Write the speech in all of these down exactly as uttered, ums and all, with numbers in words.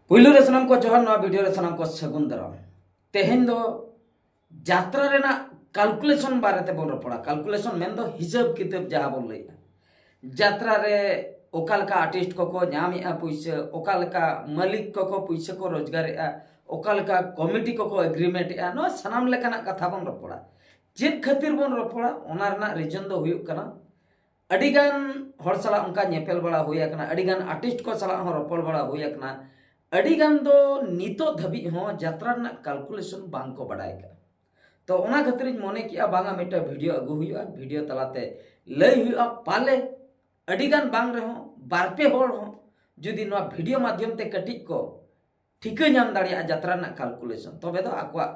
ᱯᱩᱭᱞᱩ ᱨᱮ ᱥᱟᱱᱟᱢ ᱠᱚ ᱡᱚᱦᱟᱨ, ᱱᱚᱣᱟ ᱵᱷᱤᱰᱤᱭᱳ ᱨᱮ ᱥᱟᱱᱟᱢ ᱠᱚ ᱥᱟᱹᱜᱩᱱ ᱫᱟᱨᱟᱢ᱾ ᱛᱮᱦᱮᱧ ᱫᱚ ᱡᱟᱛᱨᱟ ᱨᱮᱱᱟᱜ ᱠᱟᱞᱠᱩᱞᱮᱥᱚᱱ ᱵᱟᱨᱮ ᱛᱮᱵᱚᱱ ᱨᱚᱯᱚᱲᱟ᱾ ᱠᱟᱞᱠᱩᱞᱮᱥᱚᱱ ᱢᱮᱱᱫᱚ ᱦᱤᱥᱟᱹᱵ ᱠᱤᱛᱟᱹᱵ ᱡᱟᱦᱟᱸ ᱵᱚᱱ ᱞᱟᱹᱭᱮᱫᱼᱟ᱾ ᱡᱟᱛᱨᱟ ᱨᱮ ᱚᱠᱟ ᱞᱮᱠᱟ ᱟᱨᱴᱤᱥᱴ ᱠᱚᱠᱚ ᱧᱟᱢᱮᱫᱼᱟ ᱯᱩᱭᱥᱟᱹ, ᱚᱠᱟ ᱞᱮᱠᱟ ᱢᱟᱹᱞᱤᱠ ᱠᱚᱠᱚ ᱯᱩᱭᱥᱟᱹ ᱠᱚ ᱨᱳᱡᱽᱜᱟᱨᱮᱫᱼᱟ, ᱚᱠᱟ ᱞᱮᱠᱟ ᱠᱚᱢᱤᱴᱤ ᱠᱚᱠᱚ ᱮᱜᱽᱨᱤᱢᱮᱱᱴ ᱮᱫᱼᱟ, ᱱᱚᱣᱟ ᱥᱟᱱᱟᱢ ᱞᱮᱠᱟᱱᱟᱜ ᱠᱟᱛᱷᱟ ᱵᱚᱱ ᱨᱚᱯᱚᱲᱟ᱾ ᱪᱮᱫ ᱠᱷᱟᱹᱛᱤᱨ ᱵᱚᱱ ᱨᱚᱯᱚᱲᱟ, ᱚᱱᱟ ᱨᱮᱱᱟᱜ ᱨᱤᱡᱚᱱ ᱫᱚ ᱦᱩᱭᱩᱜ ᱠᱟᱱᱟ, ᱟᱹᱰᱤᱜᱟᱱ ᱦᱚᱲ ᱥᱟᱞᱟᱜ ᱚᱱᱠᱟ ᱧᱮᱯᱮᱞ ᱵᱟᱲᱟ ᱦᱩᱭ ᱟᱠᱟᱱᱟ, ᱟᱹᱰᱤᱜᱟᱱ ᱟᱨᱴᱤᱥᱴ ᱠᱚ ᱥᱟᱞᱟᱜ ᱦᱚᱸ ᱨᱚᱯᱚᱲ ᱵᱟᱲᱟ ᱦᱩᱭ ᱟᱠᱟᱱᱟ᱾ ᱟᱹᱰᱤᱜᱟᱱ ᱫᱚ ᱱᱤᱛᱚᱜ ᱫᱷᱟᱹᱵᱤᱡ ᱦᱚᱸ ᱡᱟᱛᱨᱟ ᱨᱮᱱᱟᱜ ᱠᱟᱞᱠᱩᱞᱮᱥᱚᱱ ᱵᱟᱝ ᱠᱚ ᱵᱟᱰᱟᱭ ᱠᱟᱜᱼᱟ᱾ ᱛᱚ ᱚᱱᱟ ᱠᱷᱟᱹᱛᱤᱨᱤᱧ ᱢᱚᱱᱮ ᱠᱮᱜᱼᱟ, ᱵᱟᱝᱟ, ᱢᱤᱫᱴᱟᱝ ᱵᱷᱤᱰᱤᱭᱳ ᱟᱹᱜᱩ ᱦᱩᱭᱩᱜᱼᱟ, ᱵᱷᱤᱰᱤᱭᱳ ᱛᱟᱞᱟᱛᱮ ᱞᱟᱹᱭ ᱦᱩᱭᱩᱜᱼᱟ, ᱯᱟᱞᱮ ᱟᱹᱰᱤᱜᱟᱱ ᱵᱟᱝ ᱨᱮᱦᱚᱸ ᱵᱟᱨ ᱯᱮ ᱦᱚᱲ ᱦᱚᱸ ᱡᱩᱫᱤ ᱱᱚᱣᱟ ᱵᱷᱤᱰᱤᱭᱳ ᱢᱟᱫᱽᱫᱷᱚᱢ ᱛᱮ ᱠᱟᱹᱴᱤᱡ ᱠᱚ ᱴᱷᱤᱠᱟᱹ ᱧᱟᱢ ᱫᱟᱲᱮᱭᱟᱜᱼᱟ ᱡᱟᱛᱨᱟ ᱨᱮᱱᱟᱜ ᱠᱟᱞᱠᱩᱞᱮᱥᱚᱱ, ᱛᱚᱵᱮ ᱫᱚ ᱟᱠᱚᱣᱟᱜ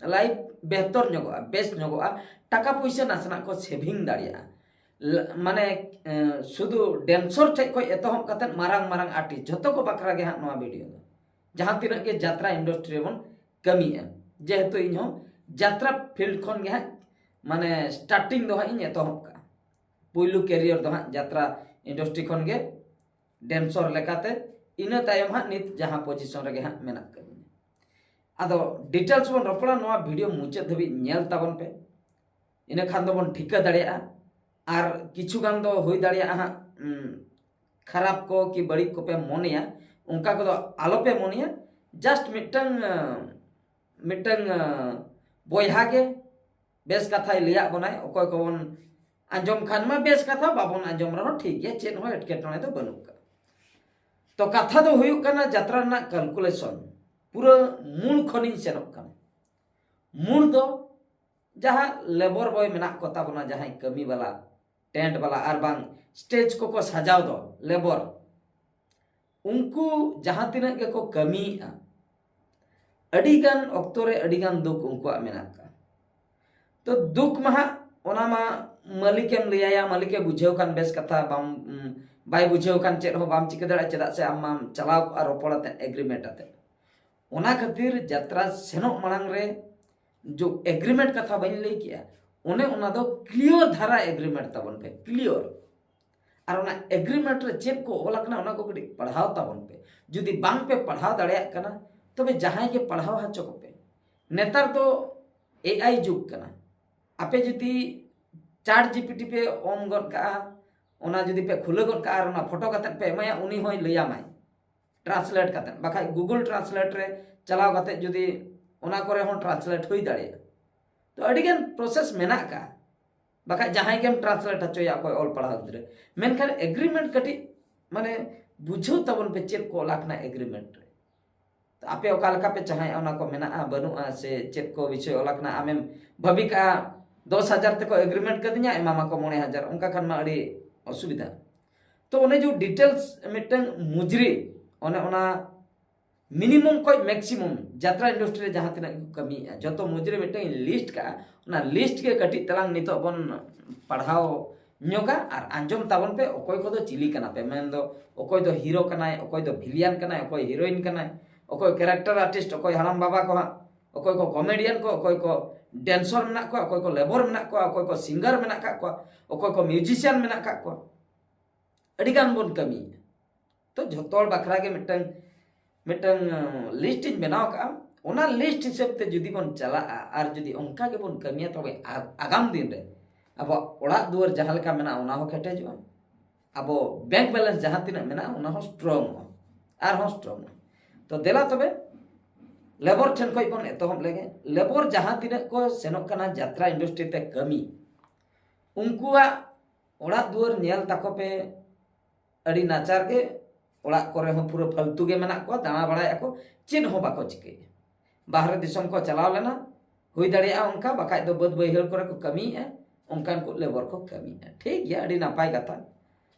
ᱞᱟᱭᱤᱯᱷ ᱵᱮᱦᱛᱚᱨ ᱧᱚᱜᱚᱜᱼᱟ, ᱵᱮᱥ ᱧᱚᱜᱚᱜᱼᱟ, ᱴᱟᱠᱟ ᱯᱩᱭᱥᱟᱹ ᱱᱟᱥᱮᱱᱟᱜ ᱠᱚ ᱥᱮᱵᱷᱤᱝ ᱫᱟᱲᱮᱭᱟᱜᱼᱟ᱾ ᱞ-, ᱢᱟᱱᱮ, ᱮ, ᱥᱩᱫᱷᱩ ᱰᱮᱱᱥᱚᱨ ᱴᱷᱮᱡ ᱠᱷᱚᱡ ᱮᱛᱚᱦᱚᱵ ᱠᱟᱛᱮᱫ ᱢᱟᱨᱟᱝ ᱢᱟᱨᱟᱝ ᱟᱨᱴᱤᱥᱴ ᱡᱷᱚᱛᱚ ᱠᱚ ᱵᱟᱠᱷᱨᱟ ᱜᱮ ᱦᱟᱸᱜ ᱱᱚᱣᱟ ᱵᱷᱤᱰᱤᱭᱳ ᱫᱚ, ᱡᱟᱦᱟᱸ ᱛᱤᱱᱟᱹᱜ ᱜᱮ ᱡᱟᱛᱨᱟ ᱤᱱᱰᱟᱥᱴᱨᱤ ᱨᱮᱵᱚᱱ ᱠᱟᱹᱢᱤᱭᱮᱫᱼᱟ, ᱡᱮᱦᱮᱛᱩ ᱤᱧ ᱦᱚᱸ ᱡᱟᱛᱨᱟ ᱯᱷᱤᱞᱰ ᱠᱷᱚᱱ ᱜᱮ ᱦᱟᱸᱜ, ᱢᱟᱱᱮ, ᱥᱴᱟᱨᱴᱤᱝ ᱫᱚ ᱦᱟᱸᱜ ᱤᱧ ᱮᱛᱚᱦᱚᱵ ᱠᱟᱜᱼᱟ᱾ ᱯᱩᱭᱞᱩ ᱠᱮᱨᱤᱭᱟᱨ ᱫᱚ ᱦᱟᱸᱜ ᱡᱟᱛᱨᱟ ᱤᱱᱰᱟᱥᱴᱨᱤ ᱠᱷᱚᱱ ᱜᱮ ᱰᱮᱱᱥᱚᱨ ᱞᱮᱠᱟᱛᱮ, ᱤᱱᱟᱹ ᱛᱟᱭᱚᱢ ᱦᱟᱸᱜ ᱱᱤᱛ ᱡᱟᱦᱟᱸ ᱯᱚᱡᱤᱥᱚᱱ ᱨᱮᱜᱮ ᱦᱟᱸᱜ ᱢᱮᱱᱟᱜ ᱠᱟᱫᱤᱧᱟ᱾ ᱟᱫᱚ ᱰᱤᱴᱮᱞᱥ ᱵᱚᱱ ᱨᱚᱯᱚᱲᱟ, ᱱᱚᱣᱟ ᱵᱷᱤᱰᱤᱭᱳ ᱢᱩᱪᱟᱹᱫ ᱫᱷᱟᱹᱵᱤᱡ ᱧᱮᱞ ᱛᱟᱵᱚᱱ ᱯᱮ, ᱤᱱᱟᱹ ᱠᱷᱟᱱ ᱫᱚᱵᱚᱱ ᱴᱷᱤᱠᱟᱹ ᱫᱟᱲᱮᱭᱟᱜᱼᱟ᱾ ᱟᱨ ᱠᱤᱪᱷᱩ ᱜᱟᱱ ᱫᱚ ᱦᱩᱭ ᱫᱟᱲᱮᱭᱟᱜᱼᱟ ᱦᱟᱸᱜ, ᱩᱢ, ᱠᱷᱟᱨᱟᱯ ᱠᱚ ᱠᱤ ᱵᱟᱹᱲᱤᱡ ᱠᱚᱯᱮ ᱢᱚᱱᱮᱭᱟ, ᱚᱱᱠᱟ ᱠᱚᱫᱚ ᱟᱞᱚᱯᱮ ᱢᱚᱱᱮᱭᱟ᱾ ᱡᱟᱥᱴ ᱢᱤᱫᱴᱟᱝ, ᱟᱸ, ᱢᱤᱫᱴᱟᱝ, ᱟᱸ, ᱵᱚᱭᱦᱟ ᱜᱮ ᱵᱮᱥ ᱠᱟᱛᱷᱟᱭ ᱞᱟᱹᱭᱟᱫ ᱵᱚᱱᱟᱭ᱾ ᱚᱠᱚᱭ ᱠᱚᱵᱚᱱ ᱟᱸᱡᱚᱢ ᱠᱷᱟᱱ ᱢᱟ ᱵᱮᱥ ᱠᱟᱛᱷᱟ, ᱵᱟᱵᱚᱱ ᱟᱸᱡᱚᱢ ᱨᱮᱦᱚᱸ ᱴᱷᱤᱠ ᱜᱮᱭᱟ, ᱪᱮᱫ ᱦᱚᱸ ᱮᱴᱠᱮᱴᱚᱬᱮ ᱫᱚ ᱵᱟᱹᱱᱩᱜ ᱠᱟᱫᱟ᱾ ᱛᱚ ᱠᱟᱛᱷᱟ ᱫᱚ ᱦᱩᱭᱩᱜ ᱠᱟᱱᱟ, ᱡᱟᱛᱨᱟ ᱨᱮᱱᱟᱜ ᱠᱟᱞᱠᱩᱞᱮᱥᱚᱱ ᱯᱩᱨᱟᱹ ᱢᱩᱞ ᱠᱷᱚᱱᱤᱧ ᱥᱮᱱᱚᱜ ᱠᱟᱱᱟ᱾ ᱢᱩᱞ ᱫᱚ ᱡᱟᱦᱟᱸ ᱞᱮᱵᱚᱨ ᱵᱚᱭ ᱢᱮᱱᱟᱜ ᱠᱚ ᱛᱟᱵᱚᱱᱟ, ᱡᱟᱦᱟᱸᱭ ᱠᱟᱹᱢᱤ ᱵᱟᱞᱟ, ᱴᱮᱱᱴ ᱵᱟᱞᱟ, ᱟᱨ ᱵᱟᱝ ᱥᱴᱮᱡᱽ ᱠᱚᱠᱚ ᱥᱟᱡᱟᱣ ᱫᱚ ᱞᱮᱵᱚᱨ, ᱩᱱᱠᱩ ᱡᱟᱦᱟᱸ ᱛᱤᱱᱟᱹᱜ ᱜᱮᱠᱚ ᱠᱟᱹᱢᱤᱭᱮᱫᱼᱟ, ᱟᱹᱰᱤᱜᱟᱱ ᱚᱠᱛᱚ ᱨᱮ ᱟᱹᱰᱤᱜᱟᱱ ᱫᱩᱠ ᱩᱱᱠᱩᱣᱟᱜ ᱢᱮᱱᱟᱜ ᱟᱠᱟᱫ᱾ ᱛᱚ ᱫᱩᱠ ᱢᱟ ᱦᱟᱸᱜ ᱚᱱᱟ ᱢᱟ ᱢᱟᱹᱞᱤᱠᱮᱢ ᱞᱟᱹᱭᱟᱭᱟ, ᱢᱟᱹᱞᱤᱠᱮ ᱵᱩᱡᱷᱟᱹᱣ ᱠᱷᱟᱱ ᱵᱮᱥ ᱠᱟᱛᱷᱟ, ᱵᱟᱢ, ᱩᱢ, ᱵᱟᱭ ᱵᱩᱡᱷᱟᱹᱣ ᱠᱷᱟᱱ ᱪᱮᱫ ᱦᱚᱸ ᱵᱟᱢ ᱪᱤᱠᱟᱹ ᱫᱟᱲᱮᱭᱟᱜᱼᱟ, ᱪᱮᱫᱟᱜ ᱥᱮ ᱟᱢ ᱢᱟᱢ ᱪᱟᱞᱟᱣ ᱠᱚᱜᱼᱟ ᱨᱚᱯᱚᱲ ᱟᱛᱮᱫ, ᱮᱜᱽᱨᱤᱢᱮᱱᱴ ᱟᱛᱮᱫ᱾ ᱚᱱᱟ ᱠᱷᱟᱹᱛᱤᱨ ᱡᱟᱛᱨᱟ ᱥᱮᱱᱚᱜ ᱢᱟᱲᱟᱝ ᱨᱮ ᱡᱚ ᱮᱜᱽᱨᱤᱢᱮᱱᱴ ᱠᱟᱛᱷᱟ ᱵᱟᱹᱧ ᱞᱟᱹᱭ ᱠᱮᱜᱼᱟ, ᱚᱱᱮ ᱚᱱᱟ ᱫᱚ ᱠᱞᱤᱭᱚᱨ ᱫᱷᱟᱨᱟ ᱮᱜᱽᱨᱤᱢᱮᱱᱴ ᱛᱟᱵᱚᱱ ᱯᱮ, ᱠᱞᱤᱭᱚᱨ᱾ ᱟᱨ ᱚᱱᱟ ᱮᱜᱽᱨᱤᱢᱮᱱᱴ ᱨᱮ ᱪᱮᱫ ᱠᱚ ᱚᱞ ᱟᱠᱟᱱᱟ, ᱚᱱᱟ ᱠᱚ ᱠᱟᱹᱴᱤᱡ ᱯᱟᱲᱦᱟᱣ ᱛᱟᱵᱚᱱ ᱯᱮ᱾ ᱡᱩᱫᱤ ᱵᱟᱝ ᱯᱮ ᱯᱟᱲᱦᱟᱣ ᱫᱟᱲᱮᱭᱟᱜ ᱠᱟᱱᱟ, ᱛᱚᱵᱮ ᱡᱟᱦᱟᱸᱭ ᱜᱮ ᱯᱟᱲᱦᱟᱣ ᱦᱚᱪᱚ ᱠᱚᱯᱮ᱾ ᱱᱮᱛᱟᱨ ᱫᱚ ᱮ ᱟᱭ ᱡᱩᱜᱽ ᱠᱟᱱᱟ᱾ ᱟᱯᱮ ᱡᱩᱫᱤ ᱪᱟᱴ ᱡᱤᱯᱤᱴᱤ ᱯᱮ ᱚᱱ ᱜᱚᱫ ᱠᱟᱜᱼᱟ, ᱚᱱᱟ ᱡᱩᱫᱤ ᱯᱮ ᱠᱷᱩᱞᱟᱹ ᱜᱚᱫ ᱠᱟᱜᱼᱟ ᱟᱨ ᱚᱱᱟ ᱯᱷᱳᱴᱳ ᱠᱟᱛᱮᱫ ᱯᱮ ᱮᱢᱟᱭᱟ, ᱩᱱᱤ ᱦᱚᱸᱭ ᱞᱟᱹᱭᱟᱢᱟᱭ ᱴᱨᱟᱱᱥᱞᱮᱴ ᱠᱟᱛᱮᱫ, ᱵᱟᱠᱷᱟᱡ ᱜᱩᱜᱩᱞ ᱴᱨᱟᱱᱥᱞᱮᱴ ᱨᱮ ᱪᱟᱞᱟᱣ ᱠᱟᱛᱮᱫ ᱡᱩᱫᱤ ᱚᱱᱟ ᱠᱚᱨᱮ ᱦᱚᱸ ᱴᱨᱟᱱᱥᱞᱮᱴ ᱦᱩᱭ ᱫᱟᱲᱮᱭᱟᱜᱼᱟ᱾ ᱛᱚ ᱟᱹᱰᱤᱜᱟᱱ ᱯᱨᱚᱥᱮᱥ ᱢᱮᱱᱟᱜ ᱟᱠᱟᱫᱼᱟ᱾ ᱵᱟᱠᱷᱟᱡ ᱡᱟᱦᱟᱸᱭ ᱜᱮᱢ ᱴᱨᱟᱱᱥᱞᱮᱴ ᱦᱚᱪᱚᱭᱟ, ᱚᱠᱚᱭ ᱚᱞ ᱯᱟᱲᱦᱟᱣ ᱜᱤᱫᱽᱨᱟᱹ᱾ ᱢᱮᱱᱠᱷᱟᱱ ᱮᱜᱽᱨᱤᱢᱮᱱᱴ ᱠᱟᱹᱴᱤᱡ ᱢᱟᱱᱮ ᱵᱩᱡᱷᱟᱹᱣ ᱛᱟᱵᱚᱱ ᱯᱮ, ᱪᱮᱫ ᱠᱚ ᱚᱞ ᱟᱠᱟᱱᱟ ᱮᱜᱽᱨᱤᱢᱮᱱᱴ ᱨᱮ᱾ ᱛᱚ ᱟᱯᱮ ᱚᱠᱟ ᱞᱮᱠᱟ ᱯᱮ ᱪᱟᱦᱟᱭᱮᱫᱼᱟ, ᱚᱱᱟ ᱠᱚ ᱢᱮᱱᱟᱜᱼᱟ ᱵᱟᱹᱱᱩᱜᱼᱟ, ᱥᱮ ᱪᱮᱫ ᱠᱚ ᱵᱤᱥᱚᱭ ᱚᱞ ᱟᱠᱟᱱᱟ, ᱟᱢᱮᱢ ᱵᱷᱟᱹᱵᱤ ᱠᱟᱜᱼᱟ ᱫᱚᱥ ᱦᱟᱡᱟᱨ ᱛᱮᱠᱚ ᱮᱜᱽᱨᱤᱢᱮᱱᱴ ᱠᱟᱫᱤᱧᱟ, ᱮᱢᱟᱢᱟᱠᱚ ᱢᱚᱬᱮ ᱦᱟᱡᱟᱨ, ᱚᱱᱠᱟ ᱠᱷᱟᱱ ᱢᱟ ᱟᱹᱰᱤ ᱚᱥᱩᱵᱤᱫᱷᱟ᱾ ᱛᱚ ᱚᱱᱮ ᱡᱮ ᱰᱤᱴᱮᱞᱥ ᱢᱤᱫᱴᱟᱝ ᱢᱩᱡᱽᱨᱤ, ᱚᱱᱮ ᱚᱱᱟ ᱢᱤᱱᱤᱢᱟᱢ ᱠᱷᱚᱡ ᱢᱮᱠᱥᱤᱢᱟᱢ ᱡᱟᱛᱨᱟ ᱤᱱᱰᱟᱥᱴᱨᱤ ᱨᱮ ᱡᱟᱦᱟᱸ ᱛᱤᱱᱟᱹᱜ ᱠᱚ ᱠᱟᱹᱢᱤᱭᱮᱫᱼᱟ, ᱡᱚᱛᱚ ᱢᱩᱡᱽᱨᱤ ᱢᱤᱫᱴᱟᱝ ᱞᱤᱥᱴ ᱠᱟᱜᱼᱟ᱾ ᱚᱱᱟ ᱞᱤᱥᱴ ᱜᱮ ᱠᱟᱹᱴᱤᱡ ᱛᱟᱞᱟᱝ ᱱᱤᱛᱚᱜ ᱵᱚᱱ ᱯᱟᱲᱦᱟᱣ ᱧᱚᱜᱟ ᱟᱨ ᱟᱸᱡᱚᱢ ᱛᱟᱵᱚᱱ ᱯᱮ, ᱚᱠᱚᱭ ᱠᱚᱫᱚ ᱪᱤᱞᱤ ᱠᱟᱱᱟ ᱯᱮ, ᱢᱮᱱᱫᱚ ᱚᱠᱚᱭ ᱫᱚ ᱦᱤᱨᱳ ᱠᱟᱱᱟᱭ, ᱚᱠᱚᱭ ᱫᱚ ᱵᱷᱤᱞᱤᱭᱟᱱ ᱠᱟᱱᱟᱭ, ᱚᱠᱚᱭ ᱦᱤᱨᱳᱭᱤᱱ ᱠᱟᱱᱟᱭ, ᱚᱠᱚᱭ ᱠᱮᱨᱮᱠᱴᱟᱨ ᱟᱨᱴᱤᱥᱴ, ᱚᱠᱚᱭ ᱦᱟᱲᱟᱢ ᱵᱟᱵᱟ ᱠᱚ ᱦᱟᱸᱜ, ᱚᱠᱚᱭ ᱠᱚ ᱠᱚᱢᱮᱰᱤᱭᱟᱱ ᱠᱚ, ᱚᱠᱚᱭ ᱠᱚ ᱰᱮᱱᱥᱚᱨ ᱢᱮᱱᱟᱜ ᱠᱚᱣᱟ, ᱚᱠᱚᱭ ᱠᱚ ᱞᱮᱵᱚᱨ ᱢᱮᱱᱟᱜ ᱠᱚᱣᱟ, ᱚᱠᱚᱭ ᱠᱚ ᱥᱤᱝᱜᱟᱨ ᱢᱮᱱᱟᱜ ᱠᱟᱜ ᱠᱚᱣᱟ, ᱚᱠᱚᱭ ᱠᱚ ᱢᱤᱭᱩᱡᱤᱥᱤᱭᱟᱱ ᱢᱮᱱᱟᱜ ᱠᱟᱜ ᱠᱚᱣᱟ᱾ ᱟᱹᱰᱤ ᱜᱟᱱ ᱵᱚᱱ ᱠᱟᱹᱢᱤᱭᱮᱫᱼᱟ᱾ ᱛᱚ ᱡᱷᱚᱛᱚ ᱦᱚᱲ ᱵᱟᱠᱷᱨᱟ ᱜᱮ ᱢᱤᱫᱴᱟᱝ, ᱢᱤᱫᱴᱟᱝ ᱞᱤᱥᱴ ᱤᱧ ᱵᱮᱱᱟᱣ ᱠᱟᱜᱼᱟ᱾ ᱚᱱᱟ ᱞᱤᱥᱴ ᱦᱤᱥᱟᱹᱵ ᱛᱮ ᱡᱩᱫᱤ ᱵᱚᱱ ᱪᱟᱞᱟᱜᱼᱟ ᱟᱨ ᱡᱩᱫᱤ ᱚᱱᱠᱟ ᱜᱮᱵᱚᱱ ᱠᱟᱹᱢᱤᱭᱟ, ᱛᱚᱵᱮ ᱟ-, ᱟᱜᱟᱢ ᱫᱤᱱ ᱨᱮ ᱟᱵᱚᱣᱟᱜ ᱚᱲᱟᱜ ᱫᱩᱣᱟᱹᱨ ᱡᱟᱦᱟᱸ ᱞᱮᱠᱟ ᱢᱮᱱᱟᱜᱼᱟ, ᱚᱱᱟ ᱦᱚᱸ ᱠᱮᱴᱮᱡᱚᱜᱼᱟ᱾ ᱟᱵᱚ ᱵᱮᱝᱠ ᱵᱮᱞᱮᱱᱥ ᱡᱟᱦᱟᱸ ᱛᱤᱱᱟᱹᱜ ᱢᱮᱱᱟᱜᱼᱟ, ᱚᱱᱟ ᱦᱚᱸ ᱥᱴᱨᱚᱝᱚᱜᱼᱟ, ᱟᱨᱦᱚᱸ ᱥᱴᱨᱚᱝᱚᱜᱼᱟ᱾ ᱛᱚ ᱫᱮᱞᱟ ᱛᱚᱵᱮ ᱞᱮᱵᱚᱨ ᱴᱷᱮᱱ ᱠᱷᱚᱡ ᱵᱚᱱ ᱮᱛᱚᱦᱚᱵ ᱞᱮᱜᱮ᱾ ᱞᱮᱵᱚᱨ ᱡᱟᱦᱟᱸ ᱛᱤᱱᱟᱹᱜ ᱠᱚ ᱥᱮᱱᱚᱜ ᱠᱟᱱᱟ ᱡᱟᱛᱨᱟ ᱤᱱᱰᱟᱥᱴᱨᱤ ᱛᱮ ᱠᱟᱹᱢᱤ, ᱩᱱᱠᱩᱣᱟᱜ ᱚᱲᱟᱜ ᱫᱩᱣᱟᱹᱨ ᱧᱮᱞ ᱛᱟᱠᱚ ᱯᱮ, ᱟᱹᱰᱤ ᱱᱟᱪᱟᱨ ᱜᱮ᱾ ᱚᱲᱟᱜ ᱠᱚᱨᱮ ᱦᱚᱸ ᱯᱩᱨᱟᱹ ᱯᱷᱟᱞᱛᱩ ᱜᱮ ᱢᱮᱱᱟᱜ ᱠᱚᱣᱟ, ᱫᱟᱬᱟ ᱵᱟᱲᱟᱭᱮᱫᱼᱟ ᱠᱚ, ᱪᱮᱫ ᱦᱚᱸ ᱵᱟᱠᱚ ᱪᱤᱠᱟᱹᱭᱮᱫᱼᱟ᱾ ᱵᱟᱦᱨᱮ ᱫᱤᱥᱚᱢ ᱠᱚ ᱪᱟᱞᱟᱣ ᱞᱮᱱᱟ, ᱦᱩᱭ ᱫᱟᱲᱮᱭᱟᱜᱼᱟ ᱚᱱᱠᱟ, ᱵᱟᱠᱷᱟᱡ ᱫᱚ ᱵᱟᱹᱫᱽ ᱵᱟᱹᱭᱦᱟᱹᱲ ᱠᱚᱨᱮ ᱠᱚ ᱠᱟᱹᱢᱤᱭᱮᱫᱼᱟ, ᱚᱱᱠᱟᱱ ᱠᱚ ᱞᱮᱵᱚᱨ ᱠᱚ ᱠᱟᱹᱢᱤᱭᱮᱫᱼᱟ᱾ ᱴᱷᱤᱠ ᱜᱮᱭᱟ, ᱟᱹᱰᱤ ᱱᱟᱯᱟᱭ ᱠᱟᱛᱷᱟ᱾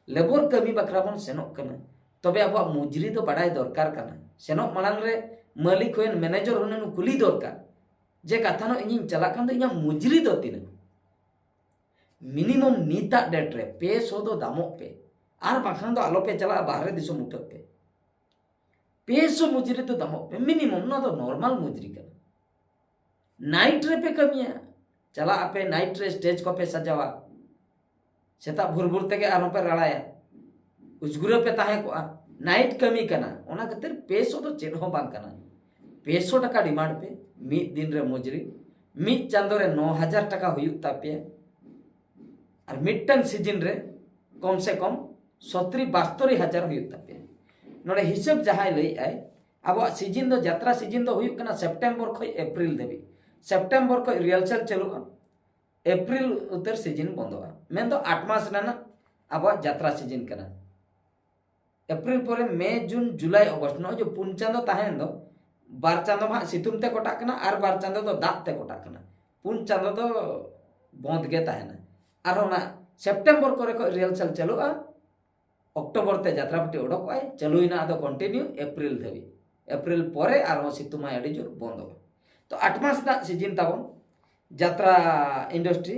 ᱞᱮᱵᱚᱨ ᱠᱟᱹᱢᱤ ᱵᱟᱠᱷᱨᱟ ᱵᱚᱱ ᱥᱮᱱᱚᱜ ᱠᱟᱱᱟ, ᱛᱚᱵᱮ ᱟᱵᱚᱣᱟᱜ ᱢᱩᱡᱽᱨᱤ ᱫᱚ ᱵᱟᱰᱟᱭ ᱫᱚᱨᱠᱟᱨ ᱠᱟᱱᱟ᱾ ᱥᱮᱱᱚᱜ ᱢᱟᱲᱟᱝ ᱨᱮ ᱢᱟᱹᱞᱤᱠ ᱦᱩᱭᱮᱱ ᱢᱮᱱᱮᱡᱚᱨ ᱦᱩᱭᱮᱱ ᱠᱩᱞᱤ ᱫᱚᱨᱠᱟᱨ, ᱡᱮ ᱠᱟᱛᱷᱟ ᱱᱚᱜ ᱤᱧᱤᱧ ᱪᱟᱞᱟᱜ ᱠᱟᱱ ᱫᱚ ᱤᱧᱟᱹᱜ ᱢᱩᱡᱽᱨᱤ ᱫᱚ ᱛᱤᱱᱟᱹᱜ? ᱢᱤᱱᱤᱢᱟᱢ ᱱᱤᱛᱟᱜ ᱰᱮᱴ ᱨᱮ ᱯᱮ ᱥᱚ ᱫᱚ ᱫᱟᱢᱚᱜ ᱯᱮ, ᱟᱨ ᱵᱟᱝᱠᱷᱟᱱ ᱫᱚ ᱟᱞᱚ ᱯᱮ ᱪᱟᱞᱟᱜᱼᱟ, ᱵᱟᱦᱨᱮ ᱫᱤᱥᱚᱢ ᱩᱴᱷᱟᱹᱜ ᱯᱮ᱾ ᱯᱮ ᱥᱚ ᱢᱩᱡᱽᱨᱤ ᱫᱚ ᱫᱟᱢᱚᱜ ᱯᱮ, ᱢᱤᱱᱤᱢᱟᱢ᱾ ᱱᱚᱣᱟ ᱫᱚ ᱱᱚᱨᱢᱟᱞ ᱢᱩᱡᱽᱨᱤ ᱠᱟᱱᱟ᱾ ᱱᱟᱭᱤᱴ ᱨᱮᱯᱮ ᱠᱟᱹᱢᱤᱭᱟ, ᱪᱟᱞᱟᱜ ᱟᱯᱮ ᱱᱟᱭᱤᱴ ᱨᱮ ᱥᱴᱮᱡᱽ ᱠᱚᱯᱮ ᱥᱟᱡᱟᱣᱟ, ᱥᱮᱛᱟᱜ ᱵᱷᱳᱨ ᱵᱷᱳᱨ ᱛᱮᱜᱮ ᱟᱨᱦᱚᱸ ᱯᱮ ᱨᱟᱲᱟᱭᱟ, ᱩᱡᱽᱜᱩᱨᱟᱹ ᱯᱮ ᱛᱟᱦᱮᱸ ᱠᱚᱜᱼᱟ᱾ ᱱᱟᱭᱤᱴ ᱠᱟᱹᱢᱤ ᱠᱟᱱᱟ, ᱚᱱᱟ ᱠᱷᱟᱹᱛᱤᱨ ᱯᱮ ᱥᱚ ᱫᱚ ᱪᱮᱫ ᱦᱚᱸ ᱵᱟᱝ ᱠᱟᱱᱟ᱾ ᱯᱮ ᱥᱚ ᱴᱟᱠᱟ ᱰᱤᱢᱟᱱᱰ ᱯᱮ ᱢᱤᱫ ᱫᱤᱱ ᱨᱮ ᱢᱚᱡᱩᱨᱤ, ᱢᱤᱫ ᱪᱟᱸᱫᱳ ᱨᱮ ᱱᱚ ᱦᱟᱡᱟᱨ ᱴᱟᱠᱟ ᱦᱩᱭᱩᱜ ᱛᱟᱯᱮᱭᱟ, ᱟᱨ ᱢᱤᱫᱴᱟᱝ ᱥᱤᱡᱤᱱ ᱨᱮ ᱠᱚᱢ ᱥᱮ ᱠᱚᱢ ᱥᱚᱛᱨᱤ ᱵᱟᱥᱛᱚᱨᱤ ᱦᱟᱡᱟᱨ ᱦᱩᱭᱩᱜ ᱛᱟᱯᱮᱭᱟ᱾ ᱱᱚᱰᱮ ᱦᱤᱥᱟᱹᱵ ᱡᱟᱦᱟᱸᱭ ᱞᱟᱹᱭᱮᱫ ᱟᱭ, ᱟᱵᱚᱣᱟᱜ ᱥᱤᱡᱤᱱ ᱫᱚ, ᱡᱟᱛᱨᱟ ᱥᱤᱡᱤᱱ ᱫᱚ ᱦᱩᱭᱩᱜ ᱠᱟᱱᱟ ᱥᱮᱯᱴᱮᱢᱵᱚᱨ ᱠᱷᱚᱱ ᱮᱯᱨᱤᱞ ᱫᱷᱟᱹᱵᱤᱡ᱾ ᱥᱮᱯᱴᱮᱢᱵᱚᱨ ᱠᱷᱚᱱ ᱨᱤᱦᱟᱨᱥᱟᱞ ᱪᱟᱹᱞᱩᱜᱼᱟ, ᱮᱯᱨᱤᱞ ᱩᱛᱟᱹᱨ ᱥᱤᱡᱤᱱ ᱵᱚᱱᱫᱚᱜᱼᱟ, ᱢᱮᱱᱫᱚ ᱟᱴ ᱢᱟᱥ ᱨᱮᱱᱟᱜ ᱟᱵᱚᱣᱟᱜ ᱡᱟᱛᱨᱟ ᱥᱤᱡᱤᱱ ᱠᱟᱱᱟ᱾ ᱮᱯᱨᱤᱞ ᱯᱚᱨᱮ ᱢᱮ, ᱡᱩᱱ, ᱡᱩᱞᱟᱭ, ᱚᱜᱚᱥᱴ, ᱱᱚᱜᱼᱚᱭ ᱡᱮ ᱯᱩᱱ ᱪᱟᱸᱫᱚ ᱛᱟᱦᱮᱸᱭᱮᱱ ᱫᱚ, ᱵᱟᱨ ᱪᱟᱸᱫᱚ ᱢᱟ ᱦᱟᱸᱜ ᱥᱤᱛᱩᱝ ᱛᱮ ᱠᱚᱴᱟᱜ ᱠᱟᱱᱟ ᱟᱨ ᱵᱟᱨ ᱪᱟᱸᱫᱚ ᱫᱚ ᱫᱟᱜ ᱛᱮ ᱠᱚᱴᱟᱜ ᱠᱟᱱᱟ᱾ ᱯᱩᱱ ᱪᱟᱸᱫᱚ ᱫᱚ ᱵᱚᱸᱫᱽ ᱜᱮ ᱛᱟᱦᱮᱱᱟ᱾ ᱟᱨᱦᱚᱸ ᱚᱱᱟ ᱥᱮᱯᱴᱮᱢᱵᱚᱨ ᱠᱚᱨᱮ ᱠᱷᱚᱱ ᱨᱤᱦᱟᱨᱥᱟᱞ ᱪᱟᱹᱞᱩᱜᱼᱟ, ᱚᱠᱴᱳᱵᱚᱨ ᱛᱮ ᱡᱟᱛᱨᱟ ᱯᱟᱹᱴᱤ ᱚᱰᱚᱠᱚᱜᱼᱟᱭ, ᱪᱟᱹᱞᱩᱭᱮᱱᱟ ᱟᱫᱚ ᱠᱚᱱᱴᱤᱱᱤᱭᱩ ᱮᱯᱨᱤᱞ ᱫᱷᱟᱹᱵᱤᱡ᱾ ᱮᱯᱨᱤᱞ ᱯᱚᱨᱮ ᱟᱨᱦᱚᱸ ᱥᱤᱛᱩᱝ ᱟᱭ, ᱟᱹᱰᱤ ᱡᱳᱨ ᱵᱚᱱᱫᱚᱜᱼᱟ᱾ ᱛᱚ ᱟᱴ ᱢᱟᱥ ᱨᱮᱱᱟᱜ ᱥᱤᱡᱤᱱ ᱛᱟᱵᱚᱱ᱾ ᱡᱟᱛᱨᱟ ᱤᱱᱰᱟᱥᱴᱨᱤ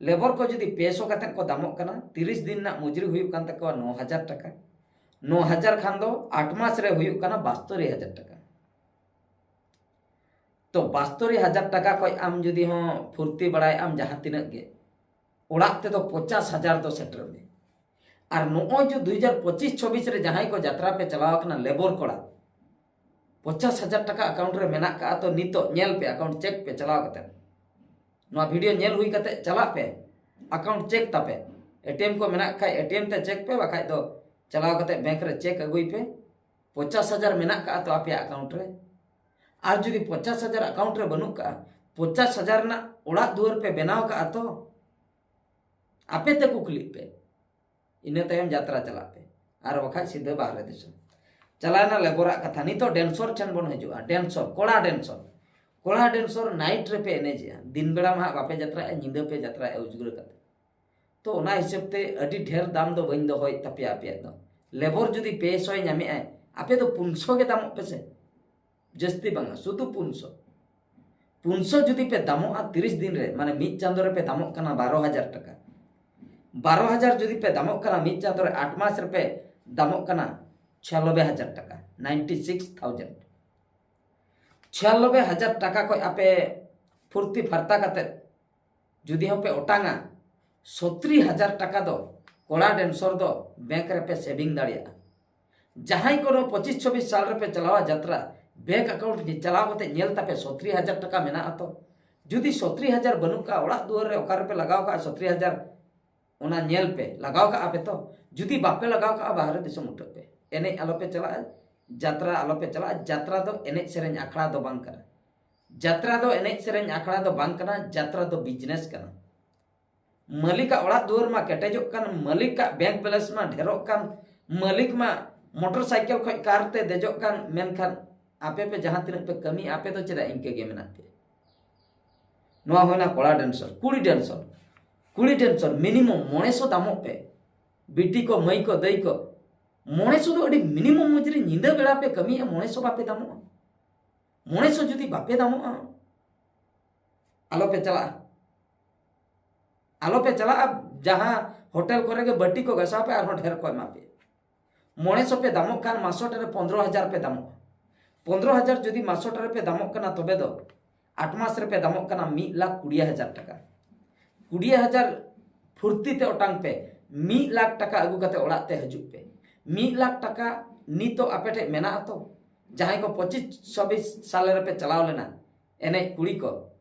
ᱞᱮᱵᱚᱨ ᱠᱚ ᱡᱩᱫᱤ ᱯᱮ ᱥᱚ ᱠᱟᱛᱮᱫ ᱠᱚ ᱫᱟᱢᱚᱜ ᱠᱟᱱᱟ, ᱛᱤᱨᱤᱥ ᱫᱤᱱ ᱨᱮᱱᱟᱜ ᱢᱚᱡᱩᱨᱤ ᱦᱩᱭᱩᱜ ᱠᱟᱱ ᱛᱟᱠᱚᱣᱟ ᱱᱚ ᱦᱟᱡᱟᱨ ᱴᱟᱠᱟ᱾ ᱱᱚ ᱦᱟᱡᱟᱨ ᱠᱷᱟᱱ ᱫᱚ ᱟᱴ ᱢᱟᱥ ᱨᱮ ᱦᱩᱭᱩᱜ ᱠᱟᱱᱟ ᱵᱟᱥᱛᱚᱨᱤ ᱦᱟᱡᱟᱨ ᱴᱟᱠᱟ᱾ ᱛᱚ ᱵᱟᱥᱛᱚᱨᱤ ᱦᱟᱡᱟᱨ ᱴᱟᱠᱟ ᱠᱷᱚᱡ ᱟᱢ ᱡᱩᱫᱤ ᱦᱚᱸ ᱯᱷᱩᱨᱛᱤ ᱵᱟᱲᱟᱭ ᱟᱢ ᱡᱟᱦᱟᱸ ᱛᱤᱱᱟᱹᱜ ᱜᱮ, ᱚᱲᱟᱜ ᱛᱮᱫᱚ ᱯᱚᱪᱟᱥ ᱦᱟᱡᱟᱨ ᱫᱚ ᱥᱮᱴᱮᱨ ᱢᱮ᱾ ᱟᱨ ᱱᱚᱜᱼᱚᱭ ᱡᱮ ᱫᱩ ᱦᱟᱡᱟᱨ ᱯᱚᱸᱪᱤᱥ ᱪᱷᱚᱵᱵᱤᱥ ᱨᱮ ᱡᱟᱦᱟᱸᱭ ᱠᱚ ᱡᱟᱛᱨᱟ ᱯᱮ ᱪᱟᱞᱟᱣ ᱟᱠᱟᱱᱟ ᱞᱮᱵᱚᱨ ᱠᱚᱲᱟ, ᱯᱚᱪᱟᱥ ᱦᱟᱡᱟᱨ ᱴᱟᱠᱟ ᱟᱠᱟᱣᱩᱱᱴ ᱨᱮ ᱢᱮᱱᱟᱜ ᱠᱟᱜᱼᱟ, ᱛᱚ ᱱᱤᱛᱚᱜ ᱧᱮᱞ ᱯᱮ, ᱟᱠᱟᱣᱩᱱᱴ ᱪᱮᱠ ᱯᱮ ᱪᱟᱞᱟᱣ ᱠᱟᱛᱮ᱾ ᱱᱚᱣᱟ ᱵᱷᱤᱰᱤᱭᱳ ᱧᱮᱞ ᱦᱩᱭ ᱠᱟᱛᱮ ᱪᱟᱞᱟᱜ ᱯᱮ, ᱟᱠᱟᱣᱩᱱᱴ ᱪᱮᱠ ᱛᱟᱯᱮ, ᱮᱴᱤᱮᱢ ᱠᱚ ᱢᱮᱱᱟᱜ ᱠᱷᱟᱡ ᱮᱴᱤᱮᱢ ᱛᱮ ᱪᱮᱠ ᱯᱮ, ᱵᱟᱠᱷᱟᱡ ᱫᱚ ᱪᱟᱞᱟᱣ ᱠᱟᱛᱮ ᱵᱮᱝᱠ ᱨᱮ ᱪᱮᱠ ᱟᱹᱜᱩᱭ ᱯᱮ᱾ ᱯᱚᱪᱟᱥ ᱦᱟᱡᱟᱨ ᱢᱮᱱᱟᱜ ᱠᱟᱜᱼᱟ ᱛᱚ ᱟᱯᱮᱭᱟᱜ ᱟᱠᱟᱣᱩᱱᱴ ᱨᱮ᱾ ᱟᱨ ᱡᱩᱫᱤ ᱯᱚᱪᱟᱥ ᱦᱟᱡᱟᱨ ᱟᱠᱟᱣᱩᱱᱴ ᱨᱮ ᱵᱟᱹᱱᱩᱜ ᱠᱟᱜᱼᱟ, ᱯᱚᱪᱟᱥ ᱦᱟᱡᱟᱨ ᱨᱮᱱᱟᱜ ᱚᱲᱟᱜ ᱫᱩᱣᱟᱹᱨ ᱯᱮ ᱵᱮᱱᱟᱣ ᱠᱟᱜᱼᱟ ᱛᱚ? ᱟᱯᱮ ᱛᱮ ᱠᱩᱠᱞᱤᱜ ᱯᱮ, ᱤᱱᱟᱹ ᱛᱟᱭᱚᱢ ᱡᱟᱛᱨᱟ ᱪᱟᱞᱟᱜ ᱯᱮ, ᱟᱨ ᱵᱟᱠᱷᱟᱡ ᱥᱤᱫᱷᱟᱹ ᱵᱟᱦᱨᱮ ᱫᱤᱥᱚᱢ᱾ ᱪᱟᱞᱟᱣᱱᱟ ᱞᱮᱵᱚᱨᱟᱜ ᱠᱟᱛᱷᱟ, ᱱᱤᱛᱚᱜ ᱰᱮᱱᱥᱚᱨ ᱴᱷᱮᱱ ᱵᱚᱱ ᱦᱤᱡᱩᱜᱼᱟ᱾ ᱰᱮᱱᱥᱚᱨ, ᱠᱚᱲᱟ ᱰᱮᱱᱥᱚᱨ, ᱠᱚᱲᱟ ᱰᱮᱱᱥᱚᱨ ᱱᱟᱭᱤᱴ ᱨᱮᱯᱮ ᱮᱱᱮᱡᱮᱜᱼᱟ, ᱫᱤᱱ ᱵᱮᱲᱟ ᱢᱟ ᱦᱟᱸᱜ ᱵᱟᱯᱮ ᱡᱟᱛᱨᱟᱭᱮᱜᱼᱟ, ᱧᱤᱫᱟᱹ ᱯᱮ ᱡᱟᱛᱨᱟᱭᱮᱜᱼᱟ ᱩᱡᱽᱜᱟᱹᱨ ᱠᱟᱛᱮ᱾ ᱛᱚ ᱚᱱᱟ ᱦᱤᱥᱟᱹᱵ ᱛᱮ ᱟᱹᱰᱤ ᱰᱷᱮᱨ ᱫᱟᱢ ᱫᱚ ᱵᱟᱹᱧ ᱫᱚᱦᱚᱭᱮᱫ ᱛᱟᱯᱮᱭᱟ ᱟᱯᱮᱭᱟᱜ ᱫᱚ᱾ ᱞᱮᱵᱚᱨ ᱡᱩᱫᱤ ᱯᱮ ᱥᱚᱭ ᱧᱟᱢᱮᱜᱼᱟᱭ, ᱟᱯᱮ ᱫᱚ ᱯᱩᱱ ᱥᱚ ᱜᱮ ᱫᱟᱢᱚᱜ ᱯᱮᱥᱮ, ᱡᱟᱹᱥᱛᱤ ᱵᱟᱝᱟ, ᱥᱩᱫᱷᱩ ᱯᱩᱱ ᱥᱚ᱾ ᱯᱩᱱ ᱥᱚ ᱡᱩᱫᱤ ᱯᱮ ᱫᱟᱢᱚᱜᱼᱟ ᱛᱤᱨᱤᱥ ᱫᱤᱱ ᱨᱮ, ᱢᱟᱱᱮ ᱢᱤᱫ ᱪᱟᱸᱫᱳ ᱨᱮᱯᱮ ᱫᱟᱢᱚᱜ ᱠᱟᱱᱟ ᱵᱟᱨᱚ ᱦᱟᱡᱟᱨ ᱴᱟᱠᱟ᱾ ᱵᱟᱨᱚ ᱦᱟᱡᱟᱨ ᱡᱩᱫᱤ ᱯᱮ ᱫᱟᱢᱚᱜ ᱠᱟᱱᱟ ᱢᱤᱫ ᱪᱟᱸᱫᱳ ᱨᱮ, ᱟᱴ ᱢᱟᱥ ᱨᱮᱯᱮ ᱫᱟᱢᱚᱜ ᱠᱟᱱᱟ ᱪᱷᱤᱭᱟᱱᱚᱵᱵᱳᱭ ᱦᱟᱡᱟᱨ ᱴᱟᱠᱟ, ᱱᱟᱭᱤᱱᱴᱤ ᱥᱤᱠᱥ ᱛᱷᱟᱣᱡᱮᱱᱰ᱾ ᱪᱷᱤᱭᱟᱱᱚᱵᱵᱳᱭ ᱦᱟᱡᱟᱨ ᱴᱟᱠᱟ ᱠᱷᱚᱡ ᱟᱯᱮ ᱯᱷᱩᱨᱛᱤ ᱯᱷᱟᱨᱛᱟ ᱠᱟᱛᱮ ᱡᱩᱫᱤ ᱦᱚᱸᱯᱮ ᱚᱴᱟᱝᱟ, ᱥᱚᱛᱨᱤ ᱦᱟᱡᱟᱨ ᱴᱟᱠᱟ ᱫᱚ ᱠᱚᱲᱟ ᱰᱮᱱᱥᱚᱨ ᱫᱚ ᱵᱮᱝᱠ ᱨᱮᱯᱮ ᱥᱮᱵᱷᱤᱝ ᱫᱟᱲᱮᱭᱟᱜᱼᱟ᱾ ᱡᱟᱦᱟᱸᱭ ᱠᱚᱫᱚ ᱯᱚᱸᱪᱤᱥ ᱪᱷᱚᱵᱵᱤᱥ ᱥᱟᱞ ᱨᱮᱯᱮ ᱪᱟᱞᱟᱣᱟ ᱡᱟᱛᱨᱟ, ᱵᱮᱝᱠ ᱟᱠᱟᱣᱩᱱᱴ ᱪᱟᱞᱟᱣ ᱠᱟᱛᱮ ᱧᱮᱞ ᱛᱟᱯᱮ ᱥᱚᱛᱨᱤ ᱦᱟᱡᱟᱨ ᱴᱟᱠᱟ ᱢᱮᱱᱟᱜᱼᱟ ᱛᱚ᱾ ᱡᱩᱫᱤ ᱥᱚᱛᱨᱤ ᱦᱟᱡᱟᱨ ᱵᱟᱹᱱᱩᱜ ᱠᱟᱜᱼᱟ, ᱚᱲᱟᱜ ᱫᱩᱣᱟᱹᱨ ᱨᱮ ᱚᱠᱟ ᱨᱮᱯᱮ ᱞᱟᱜᱟᱣ ᱠᱟᱜᱼᱟ ᱥᱚᱛᱨᱤ ᱦᱟᱡᱟᱨ, ᱚᱱᱟ ᱧᱮᱞ ᱯᱮ, ᱞᱟᱜᱟᱣ ᱠᱟᱜᱼᱟ ᱯᱮ ᱛᱚ᱾ ᱡᱩᱫᱤ ᱵᱟᱯᱮ ᱞᱟᱜᱟᱣ ᱠᱟᱜᱼᱟ, ᱵᱟᱦᱨᱮ ᱫᱤᱥᱚᱢ ᱩᱴᱷᱟᱹᱜ ᱯᱮ᱾ ᱮᱱᱮᱡ ᱟᱞᱚᱯᱮ ᱪᱟᱞᱟᱜᱼᱟ, ᱡᱟᱛᱨᱟ ᱟᱞᱚᱯᱮ ᱪᱟᱞᱟᱜᱼᱟ᱾ ᱡᱟᱛᱨᱟ ᱫᱚ ᱮᱱᱮᱡ ᱥᱮᱨᱮᱧ ᱟᱠᱷᱲᱟ ᱫᱚ ᱵᱟᱝ ᱠᱟᱱᱟ᱾ ᱡᱟᱛᱨᱟ ᱫᱚ ᱮᱱᱮᱡ ᱥᱮᱨᱮᱧ ᱟᱠᱷᱲᱟ ᱫᱚ ᱵᱟᱝ ᱠᱟᱱᱟ, ᱡᱟᱛᱨᱟ ᱫᱚ ᱵᱤᱡᱽᱱᱮᱥ ᱠᱟᱱᱟ᱾ ᱢᱟᱹᱞᱤᱠᱟᱜ ᱚᱲᱟᱜ ᱫᱩᱣᱟᱹᱨ ᱢᱟ ᱠᱮᱴᱮᱡᱚᱜ ᱠᱟᱱ, ᱢᱟᱹᱞᱤᱠᱟᱜ ᱵᱮᱝᱠ ᱵᱮᱞᱮᱱᱥ ᱢᱟ ᱰᱷᱮᱨᱚᱜ ᱠᱟᱱ, ᱢᱟᱹᱞᱤᱠ ᱢᱟ ᱢᱚᱴᱚᱨ ᱥᱟᱭᱠᱮᱞ ᱠᱷᱚᱱ ᱠᱟᱨ ᱛᱮ ᱫᱮᱡᱚᱜ ᱠᱟᱱ, ᱢᱮᱱᱠᱷᱟᱱ ᱟᱯᱮ ᱯᱮ ᱡᱟᱦᱟᱸ ᱛᱤᱱᱟᱹᱜ ᱯᱮ ᱠᱟᱹᱢᱤᱭᱟ, ᱟᱯᱮ ᱫᱚ ᱪᱮᱫᱟᱜ ᱤᱱᱠᱟᱹ ᱜᱮ ᱢᱮᱱᱟᱜ ᱯᱮᱭᱟ? ᱱᱚᱣᱟ ᱦᱩᱭᱱᱟ ᱠᱚᱲᱟ ᱰᱮᱱᱥᱚᱨ᱾ ᱠᱩᱲᱤ ᱰᱮᱱᱥᱚᱨ, ᱠᱩᱲᱤ ᱰᱮᱱᱥᱚᱨ ᱢᱤᱱᱤᱢᱟᱢ ᱢᱚᱬᱮ ᱥᱚ ᱫᱟᱢᱚᱜ ᱯᱮ᱾ ᱵᱤᱴᱤ ᱠᱚ, ᱢᱟᱹᱭ ᱠᱚ, ᱫᱟᱹᱭ ᱠᱚ, ᱢᱚᱬᱮ ᱥᱚ ᱫᱚ ᱟᱹᱰᱤ ᱢᱤᱱᱤᱢᱟᱢ ᱢᱚᱡᱩᱨᱤ᱾ ᱧᱤᱫᱟᱹ ᱵᱮᱲᱟ ᱯᱮ ᱠᱟᱹᱢᱤᱭᱟ, ᱢᱚᱬᱮ ᱥᱚ ᱵᱟᱯᱮ ᱫᱟᱢᱚᱜᱼᱟ? ᱢᱚᱬᱮ ᱥᱚ ᱡᱩᱫᱤ ᱵᱟᱯᱮ ᱫᱟᱢᱚᱜᱼᱟ, ᱟᱞᱚᱯᱮ ᱪᱟᱞᱟᱜᱼᱟ᱾ ᱟᱞᱚᱯᱮ ᱪᱟᱞᱟᱜᱼᱟ᱾ ᱡᱟᱦᱟᱸ ᱦᱳᱴᱮᱞ ᱠᱚᱨᱮ ᱜᱮ ᱵᱟᱹᱴᱤ ᱠᱚ ᱜᱟᱥᱟᱣ ᱯᱮ, ᱟᱨᱦᱚᱸ ᱰᱷᱮᱨ ᱠᱚ ᱮᱢᱟ ᱯᱮ᱾ ᱢᱚᱬᱮ ᱥᱚ ᱯᱮ ᱫᱟᱢᱚᱜ ᱠᱷᱟᱱ, ᱢᱟᱥᱚᱴ ᱨᱮ ᱯᱚᱱᱫᱽᱨᱚ ᱦᱟᱡᱟᱨ ᱯᱮ ᱫᱟᱢᱚᱜᱼᱟ᱾ ᱯᱚᱱᱫᱽᱨᱚ ᱦᱟᱡᱟᱨ ᱡᱩᱫᱤ ᱢᱟᱥᱚᱴ ᱨᱮ ᱯᱮ ᱫᱟᱢᱚᱜ ᱠᱟᱱᱟ, ᱛᱚᱵᱮ ᱫᱚ ᱟᱴ ᱢᱟᱥ ᱨᱮ ᱯᱮ ᱫᱟᱢᱚᱜ ᱠᱟᱱᱟ ᱢᱤᱫ ᱞᱟᱠᱷ ᱠᱩᱲᱤ ᱦᱟᱡᱟᱨ ᱴᱟᱠᱟ᱾ ᱠᱩᱲᱤ ᱦᱟᱡᱟᱨ ᱯᱷᱩᱨᱛᱤ ᱛᱮ ᱚᱴᱟᱝ ᱯᱮ, ᱢᱤᱫ ᱞᱟᱠᱷ ᱴᱟᱠᱟ ᱟᱹᱜᱩ ᱠᱟᱛᱮ ᱚᱲᱟᱜ ᱛᱮ ᱦᱤᱡᱩᱜ ᱯᱮ᱾ ᱢᱤᱫ ᱞᱟᱠᱷ ᱴᱟᱠᱟ ᱱᱤᱛᱚᱜ ᱟᱯᱮ ᱴᱷᱮᱡ ᱢᱮᱱᱟᱜᱼᱟ ᱛᱚ? ᱡᱟᱦᱟᱸᱭ ᱠᱚ ᱯᱚᱸᱪᱤᱥ ᱪᱷᱟᱵᱵᱤᱥ ᱥᱟᱞ ᱨᱮᱯᱮ ᱪᱟᱞᱟᱣ ᱞᱮᱱᱟ, ᱮᱱᱮᱡ ᱠᱩᱲᱤ ᱠᱚ,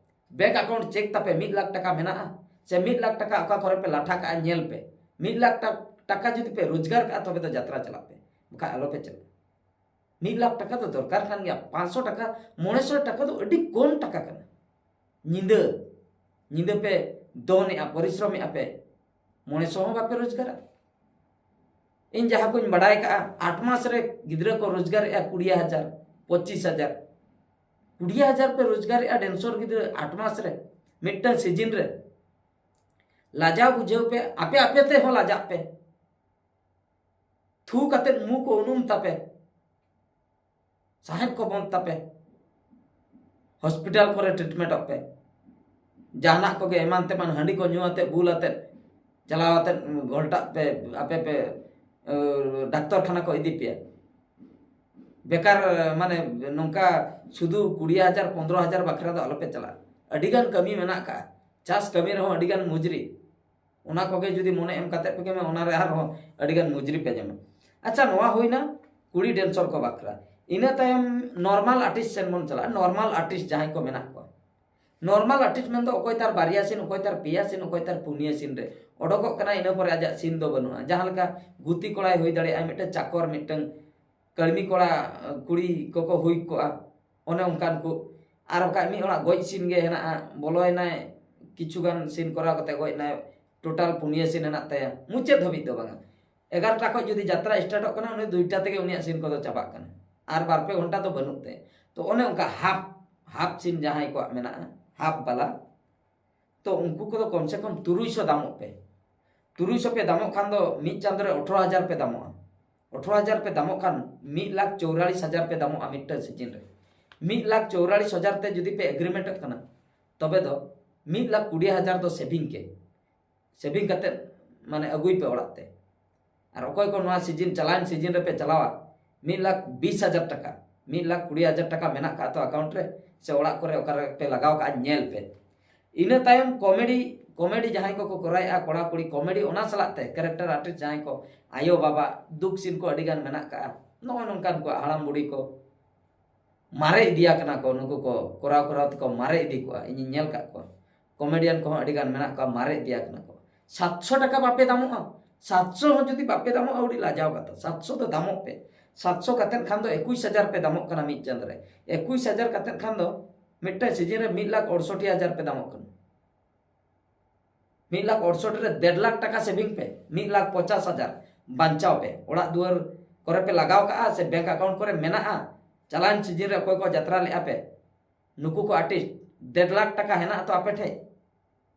ᱵᱮᱝᱠ ᱟᱠᱟᱣᱩᱱᱴ ᱪᱮᱠ ᱛᱟᱯᱮ ᱢᱤᱫ ᱞᱟᱠᱷ ᱴᱟᱠᱟ ᱢᱮᱱᱟᱜᱼᱟ? ᱥᱮ ᱢᱤᱫ ᱞᱟᱠᱷ ᱴᱟᱠᱟ ᱚᱠᱟ ᱠᱚᱨᱮ ᱯᱮ ᱞᱟᱴᱷᱟ ᱠᱟᱜᱼᱟ, ᱧᱮᱞ ᱯᱮ᱾ ᱢᱤᱫ ᱞᱟᱠᱷ ᱴᱟ-, ᱴᱟᱠᱟ ᱡᱩᱫᱤ ᱯᱮ ᱨᱳᱡᱽᱜᱟᱨ ᱠᱟᱜᱼᱟ, ᱛᱚᱵᱮ ᱫᱚ ᱡᱟᱛᱨᱟ ᱪᱟᱞᱟᱜ ᱯᱮ, ᱵᱟᱠᱷᱟᱡ ᱟᱞᱚ ᱯᱮ ᱪᱟᱞᱟᱜᱼᱟ᱾ ᱢᱤᱫ ᱞᱟᱠᱷ ᱴᱟᱠᱟ ᱫᱚ ᱫᱚᱨᱠᱟᱨ ᱠᱟᱱ ᱜᱮᱭᱟ᱾ ᱯᱟᱸᱪᱥᱚ ᱴᱟᱠᱟ, ᱢᱚᱬᱮ ᱥᱚ ᱴᱟᱠᱟ ᱫᱚ ᱟᱹᱰᱤ ᱠᱚᱢ ᱴᱟᱠᱟ ᱠᱟᱱᱟ᱾ ᱧᱤᱫᱟᱹ, ᱧᱤᱫᱟᱹ ᱯᱮ ᱫᱚᱱᱮᱜᱼᱟ, ᱯᱚᱨᱤᱥᱨᱚᱢᱮᱜᱼᱟ ᱯᱮ, ᱢᱚᱬᱮ ᱥᱚ ᱦᱚᱸ ᱵᱟᱯᱮ ᱨᱳᱡᱽᱜᱟᱨᱟ᱾ ᱤᱧ ᱡᱟᱦᱟᱸ ᱠᱚᱧ ᱵᱟᱰᱟᱭ ᱠᱟᱜᱼᱟ, ᱟᱴ ᱢᱟᱥ ᱨᱮ ᱜᱤᱫᱽᱨᱟᱹ ᱠᱚ ᱨᱳᱡᱽᱜᱟᱨᱮᱜᱼᱟ ᱠᱩᱲᱤ ᱦᱟᱡᱟᱨ, ᱯᱚᱸᱪᱤᱥ ᱦᱟᱡᱟᱨ᱾ ᱠᱩᱲᱤ ᱦᱟᱡᱟᱨ ᱯᱮ ᱨᱳᱡᱽᱜᱟᱨᱮᱜᱼᱟ ᱰᱮᱱᱥᱚᱨ ᱜᱤᱫᱽᱨᱟᱹ ᱟᱴ ᱢᱟᱥ ᱨᱮ, ᱢᱤᱫᱴᱟᱝ ᱥᱤᱡᱤᱱ ᱨᱮ᱾ ᱞᱟᱡᱟᱣ ᱵᱩᱡᱷᱟᱹᱣ ᱯᱮ, ᱟᱯᱮ ᱟᱯᱮ ᱛᱮᱦᱚᱸ ᱞᱟᱡᱟᱜ ᱯᱮ᱾ ᱛᱷᱩ ᱠᱟᱛᱮᱫ ᱢᱩ ᱠᱚ ᱩᱱᱩᱢ ᱛᱟᱯᱮ, ᱥᱟᱦᱮᱫ ᱠᱚ ᱵᱚᱱᱫ ᱛᱟᱯᱮ, ᱦᱚᱥᱯᱤᱴᱟᱞ ᱠᱚᱨᱮ ᱴᱨᱤᱴᱢᱮᱱᱴᱚᱜ ᱯᱮ᱾ ᱡᱟᱦᱟᱱᱟᱜ ᱠᱚᱜᱮ ᱮᱢᱟᱱ ᱛᱮᱢᱟᱱ ᱦᱟᱺᱰᱤ ᱠᱚ ᱧᱩ ᱟᱛᱮᱫ, ᱵᱩᱞ ᱟᱛᱮᱫ, ᱪᱟᱞᱟᱣ ᱟᱛᱮᱫ ᱜᱷᱚᱞᱴᱟᱜ ᱯᱮ, ᱟᱯᱮ ᱯᱮ, ᱮ, ᱰᱟᱠᱛᱚᱨ ᱠᱷᱟᱱᱟ ᱠᱚ ᱤᱫᱤ ᱯᱮᱭᱟ᱾ ᱵᱮᱠᱟᱨ, ᱢᱟᱱᱮ, ᱱᱚᱝᱠᱟ ᱥᱩᱫᱷᱩ ᱠᱩᱲᱤ ᱦᱟᱡᱟᱨ, ᱯᱚᱱᱫᱽᱨᱚ ᱦᱟᱡᱟᱨ ᱵᱟᱠᱷᱨᱟ ᱫᱚ ᱟᱞᱚᱯᱮ ᱪᱟᱞᱟᱜᱼᱟ᱾ ᱟᱹᱰᱤᱜᱟᱱ ᱠᱟᱹᱢᱤ ᱢᱮᱱᱟᱜ ᱠᱟᱜᱼᱟ, ᱪᱟᱥ ᱠᱟᱹᱢᱤ ᱨᱮᱦᱚᱸ ᱟᱹᱰᱤᱜᱟᱱ ᱢᱩᱡᱽᱨᱤ᱾ ᱚᱱᱟ ᱠᱚᱜᱮ ᱡᱩᱫᱤ ᱢᱚᱱᱮ ᱮᱢ ᱠᱟᱛᱮ ᱯᱮ ᱠᱟᱹᱢᱤᱭᱟ, ᱚᱱᱟ ᱨᱮ ᱟᱨᱦᱚᱸ ᱟᱹᱰᱤ ᱜᱟᱱ ᱢᱩᱡᱽᱨᱤ ᱯᱮ ᱧᱟᱢᱟ᱾ ᱟᱪᱪᱷᱟ, ᱱᱚᱣᱟ ᱦᱩᱭᱱᱟ ᱠᱩᱲᱤ ᱰᱮᱱᱥᱚᱨ ᱠᱚ ᱵᱟᱠᱷᱨᱟ᱾ ᱤᱱᱟᱹ ᱛᱟᱭᱚᱢ ᱱᱚᱨᱢᱟᱞ ᱟᱨᱴᱤᱥᱴ ᱥᱮᱱ ᱵᱚᱱ ᱪᱟᱞᱟᱜᱼᱟ᱾ ᱱᱚᱨᱢᱟᱞ ᱟᱨᱴᱤᱥᱴ ᱡᱟᱦᱟᱸᱭ ᱠᱚ ᱢᱮᱱᱟᱜ ᱠᱚᱣᱟ, ᱱᱚᱨᱢᱟᱞ ᱟᱨᱴᱤᱥᱴ ᱢᱮᱱᱫᱚ ᱚᱠᱚᱭ ᱛᱟᱨ ᱵᱟᱨᱭᱟ ᱥᱤᱱ, ᱚᱠᱚᱭ ᱛᱟᱨ ᱯᱮᱭᱟ ᱥᱤᱱ, ᱚᱠᱚᱭ ᱛᱟᱨ ᱯᱩᱱᱭᱟᱹ ᱥᱤᱱ ᱨᱮ ᱚᱰᱚᱠᱚᱜ ᱠᱟᱱᱟ, ᱤᱱᱟᱹ ᱯᱚᱨᱮ ᱟᱡᱟᱜ ᱥᱤᱱ ᱫᱚ ᱵᱟᱹᱱᱩᱜᱼᱟ᱾ ᱡᱟᱦᱟᱸ ᱞᱮᱠᱟ ᱜᱩᱛᱤ ᱠᱚᱲᱟᱭ ᱦᱩᱭ ᱫᱟᱲᱮᱭᱟᱜᱼᱟ, ᱢᱤᱫᱴᱮᱱ ᱪᱟᱠᱚᱨ, ᱢᱤᱫᱴᱮᱱ ᱠᱟᱹᱲᱢᱤ ᱠᱚᱲᱟ, ᱠᱩᱲᱤ ᱠᱚᱠᱚ ᱦᱩᱭ ᱠᱚᱜᱼᱟ, ᱚᱱᱮ ᱚᱱᱠᱟᱱ ᱠᱚ᱾ ᱟᱨ ᱵᱟᱠᱷᱟᱡ ᱢᱤᱫ ᱦᱚᱲᱟᱜ ᱜᱚᱡ ᱥᱤᱱ ᱜᱮ ᱦᱮᱱᱟᱜᱼᱟ, ᱵᱚᱞᱚᱭᱮᱱᱟᱭ, ᱠᱤᱪᱷᱩ ᱜᱟᱱ ᱥᱤᱱ ᱠᱚᱨᱟᱣ ᱠᱟᱛᱮ ᱜᱚᱡ ᱮᱱᱟᱭ, ᱴᱳᱴᱟᱞ ᱯᱩᱱᱭᱟᱹ ᱥᱤᱱ ᱦᱮᱱᱟᱜ ᱛᱟᱭᱟ, ᱢᱩᱪᱟᱹᱫ ᱫᱷᱟᱹᱵᱤᱡ ᱫᱚ ᱵᱟᱝᱟ᱾ ᱮᱜᱟᱨᱚᱴᱟ ᱠᱷᱚᱡ ᱡᱩᱫᱤ ᱡᱟᱛᱨᱟ ᱥᱴᱟᱨᱴᱚᱜ ᱠᱟᱱᱟ, ᱩᱱᱤ ᱫᱩᱭᱴᱟ ᱛᱮᱜᱮ ᱩᱱᱤᱭᱟᱜ ᱥᱤᱱ ᱠᱚᱫᱚ ᱪᱟᱵᱟᱜ ᱠᱟᱱᱟ, ᱟᱨ ᱵᱟᱨ ᱯᱮ ᱜᱷᱚᱱᱴᱟ ᱫᱚ ᱵᱟᱹᱱᱩᱜ ᱛᱟᱭᱟ᱾ ᱛᱚ ᱚᱱᱮ ᱚᱱᱠᱟ ᱦᱟᱯ ᱦᱟᱯ ᱥᱤᱱ ᱡᱟᱦᱟᱸᱭ ᱠᱚᱣᱟᱜ ᱢᱮᱱᱟᱜᱼᱟ, ᱦᱟᱯ ᱵᱟᱞᱟ, ᱛᱚ ᱩᱱᱠᱩ ᱠᱚᱫᱚ ᱠᱚᱢ ᱥᱮ ᱠᱚᱢ ᱛᱩᱨᱩᱭ ᱥᱚ ᱫᱟᱢᱚᱜ ᱯᱮ᱾ ᱛᱩᱨᱩᱭ ᱥᱚ ᱯᱮ ᱫᱟᱢᱚᱜ ᱠᱷᱟᱱ ᱫᱚ ᱢᱤᱫ ᱪᱟᱸᱫᱳ ᱨᱮ ᱟᱴᱷᱨᱚ ᱦᱟᱡᱟᱨ ᱯᱮ ᱫᱟᱢᱚᱜᱼᱟ᱾ ᱟᱴᱷᱨᱚ ᱦᱟᱡᱟᱨ ᱯᱮ ᱫᱟᱢᱚᱜ ᱠᱷᱟᱱ ᱢᱤᱫ ᱞᱟᱠᱷ ᱪᱚᱣᱨᱟᱞᱤᱥ ᱦᱟᱡᱟᱨ ᱯᱮ ᱫᱟᱢᱚᱜᱼᱟ ᱢᱤᱫᱴᱟᱝ ᱥᱤᱡᱤᱱ ᱨᱮ᱾ ᱢᱤᱫ ᱞᱟᱠᱷ ᱪᱚᱣᱨᱟᱞᱤᱥ ᱦᱟᱡᱟᱨ ᱛᱮ ᱡᱩᱫᱤ ᱯᱮ ᱮᱜᱽᱨᱤᱢᱮᱱᱴᱚᱜ ᱠᱟᱱᱟ, ᱛᱚᱵᱮ ᱫᱚ ᱢᱤᱫ ᱞᱟᱠᱷ ᱠᱩᱲᱤ ᱦᱟᱡᱟᱨ ᱫᱚ ᱥᱮᱵᱷᱤᱝ ᱠᱮ᱾ ᱥᱮᱵᱷᱤᱝ ᱠᱟᱛᱮ ᱢᱟᱱᱮ ᱟᱹᱜᱩᱭ ᱯᱮ ᱚᱲᱟᱜ ᱛᱮ᱾ ᱟᱨ ᱚᱠᱚᱭ ᱠᱚ ᱱᱚᱣᱟ ᱥᱤᱡᱤᱱ, ᱪᱟᱞᱟᱣᱮᱱ ᱥᱤᱡᱤᱱ ᱨᱮᱯᱮ ᱪᱟᱞᱟᱣᱟ, ᱢᱤᱫ ᱞᱟᱠᱷ ᱵᱤᱥ ᱦᱟᱡᱟᱨ ᱴᱟᱠᱟ, ᱢᱤᱫ ᱞᱟᱠᱷ ᱠᱩᱲᱤ ᱦᱟᱡᱟᱨ ᱴᱟᱠᱟ ᱢᱮᱱᱟᱜ ᱠᱟᱜ ᱛᱚ ᱟᱠᱟᱣᱩᱱᱴ ᱨᱮ, ᱥᱮ ᱚᱲᱟᱜ ᱠᱚᱨᱮ ᱚᱠᱟ ᱨᱮᱯᱮ ᱞᱟᱜᱟᱣ ᱠᱟᱜᱼᱟ, ᱧᱮᱞ ᱯᱮ᱾ ᱤᱱᱟᱹ ᱛᱟᱭᱚᱢ ᱠᱚᱢᱮᱰᱤ, ᱠᱚᱢᱮᱰᱤ ᱡᱟᱦᱟᱸᱭ ᱠᱚᱠᱚ ᱠᱚᱨᱟᱣᱮᱫᱼᱟ, ᱠᱚᱲᱟ ᱠᱩᱲᱤ ᱠᱚᱢᱮᱰᱤ, ᱚᱱᱟ ᱥᱟᱞᱟᱜ ᱛᱮ ᱠᱮᱨᱮᱠᱴᱟᱨ ᱟᱨᱴᱤᱥᱴ ᱡᱟᱦᱟᱸᱭ ᱠᱚ, ᱟᱭᱳ ᱵᱟᱵᱟ ᱫᱩᱠ ᱥᱤᱱ ᱠᱚ ᱟᱹᱰᱤ ᱜᱟᱱ ᱢᱮᱱᱟᱜ ᱠᱟᱜᱼᱟ, ᱱᱚᱜᱼᱚ ᱱᱚᱝᱠᱟᱱ ᱠᱚ ᱦᱟᱲᱟᱢ ᱵᱩᱲᱦᱤ ᱠᱚ ᱢᱟᱨᱮ ᱤᱫᱤᱭᱟ ᱠᱟᱱᱟ ᱠᱚ, ᱱᱩᱠᱩ ᱠᱚ ᱠᱚᱨᱟᱣ ᱠᱚᱨᱟᱣ ᱛᱮᱠᱚ ᱢᱟᱨᱮ ᱤᱫᱤ ᱠᱚᱜᱼᱟ᱾ ᱤᱧᱤᱧ ᱧᱮᱞ ᱠᱟᱜ ᱠᱚᱣᱟ, ᱠᱚᱢᱮᱰᱤᱭᱟᱱ ᱠᱚᱦᱚᱸ ᱟᱹᱰᱤ ᱜᱟᱱ ᱢᱮᱱᱟᱜ ᱠᱚᱣᱟ, ᱢᱟᱨᱮ ᱤᱫᱤᱭᱟ ᱠᱟᱱᱟ ᱠᱚ᱾ ᱥᱟᱛᱥᱚ ᱴᱟᱠᱟ ᱵᱟᱯᱮ ᱫᱟᱢᱚᱜᱼᱟ? ᱥᱟᱛᱥᱚ ᱦᱚᱸ ᱡᱩᱫᱤ ᱵᱟᱯᱮ ᱫᱟᱢᱚᱜᱼᱟ, ᱟᱹᱰᱤ ᱞᱟᱡᱟᱣ ᱠᱟᱛᱷᱟ᱾ ᱥᱟᱛᱥᱚ ᱫᱚ ᱫᱟᱢᱚᱜ ᱯᱮ᱾ ᱥᱟᱛᱥᱚ ᱠᱟᱛᱮᱫ ᱠᱷᱟᱱ ᱫᱚ ᱮᱠᱩᱥ ᱦᱟᱡᱟᱨ ᱯᱮ ᱫᱟᱢᱚᱜ ᱠᱟᱱᱟ ᱢᱤᱫ ᱪᱟᱸᱫᱳ ᱨᱮ᱾ ᱮᱠᱩᱥ ᱦᱟᱡᱟᱨ ᱠᱟᱛᱮᱫ ᱠᱷᱟᱱ ᱫᱚ ᱢᱤᱫᱴᱮᱱ ᱥᱤᱡᱤᱱ ᱨᱮ ᱢᱤᱫ ᱞᱟᱠᱷ ᱟᱴᱥᱚᱴᱴᱤ ᱦᱟᱡᱟᱨ ᱯᱮ ᱫᱟᱢᱚᱜ ᱠᱟᱱᱟ᱾ ᱢᱤᱫ ᱞᱟᱠᱷ ᱟᱴᱥᱚᱴᱴᱤ ᱨᱮ ᱰᱮᱲ ᱞᱟᱠᱷ ᱴᱟᱠᱟ ᱥᱮᱵᱷᱤᱝ ᱯᱮ, ᱢᱤᱫ ᱞᱟᱠᱷ ᱯᱚᱧᱪᱟᱥ ᱦᱟᱡᱟᱨ ᱵᱟᱧᱪᱟᱣ ᱯᱮ᱾ ᱚᱲᱟᱜ ᱫᱩᱣᱟᱹᱨ ᱠᱚᱨᱮ ᱯᱮ ᱞᱟᱜᱟᱣ ᱠᱟᱜᱼᱟ ᱥᱮ ᱵᱮᱝᱠ ᱟᱠᱟᱣᱩᱱᱴ ᱠᱚᱨᱮ ᱢᱮᱱᱟᱜᱼᱟ? ᱪᱟᱞᱟᱣᱮᱱ ᱥᱤᱡᱤᱱ ᱨᱮ ᱚᱠᱚᱭ ᱠᱚ ᱡᱟᱛᱨᱟ ᱞᱮᱜᱼᱟ ᱯᱮ, ᱱᱩᱠᱩ ᱠᱚ ᱟᱨᱴᱤᱥᱴ, ᱰᱮᱲ ᱞᱟᱠᱷ ᱴᱟᱠᱟ ᱦᱮᱱᱟᱜ ᱛᱚ ᱟᱯᱮ ᱴᱷᱮᱡ?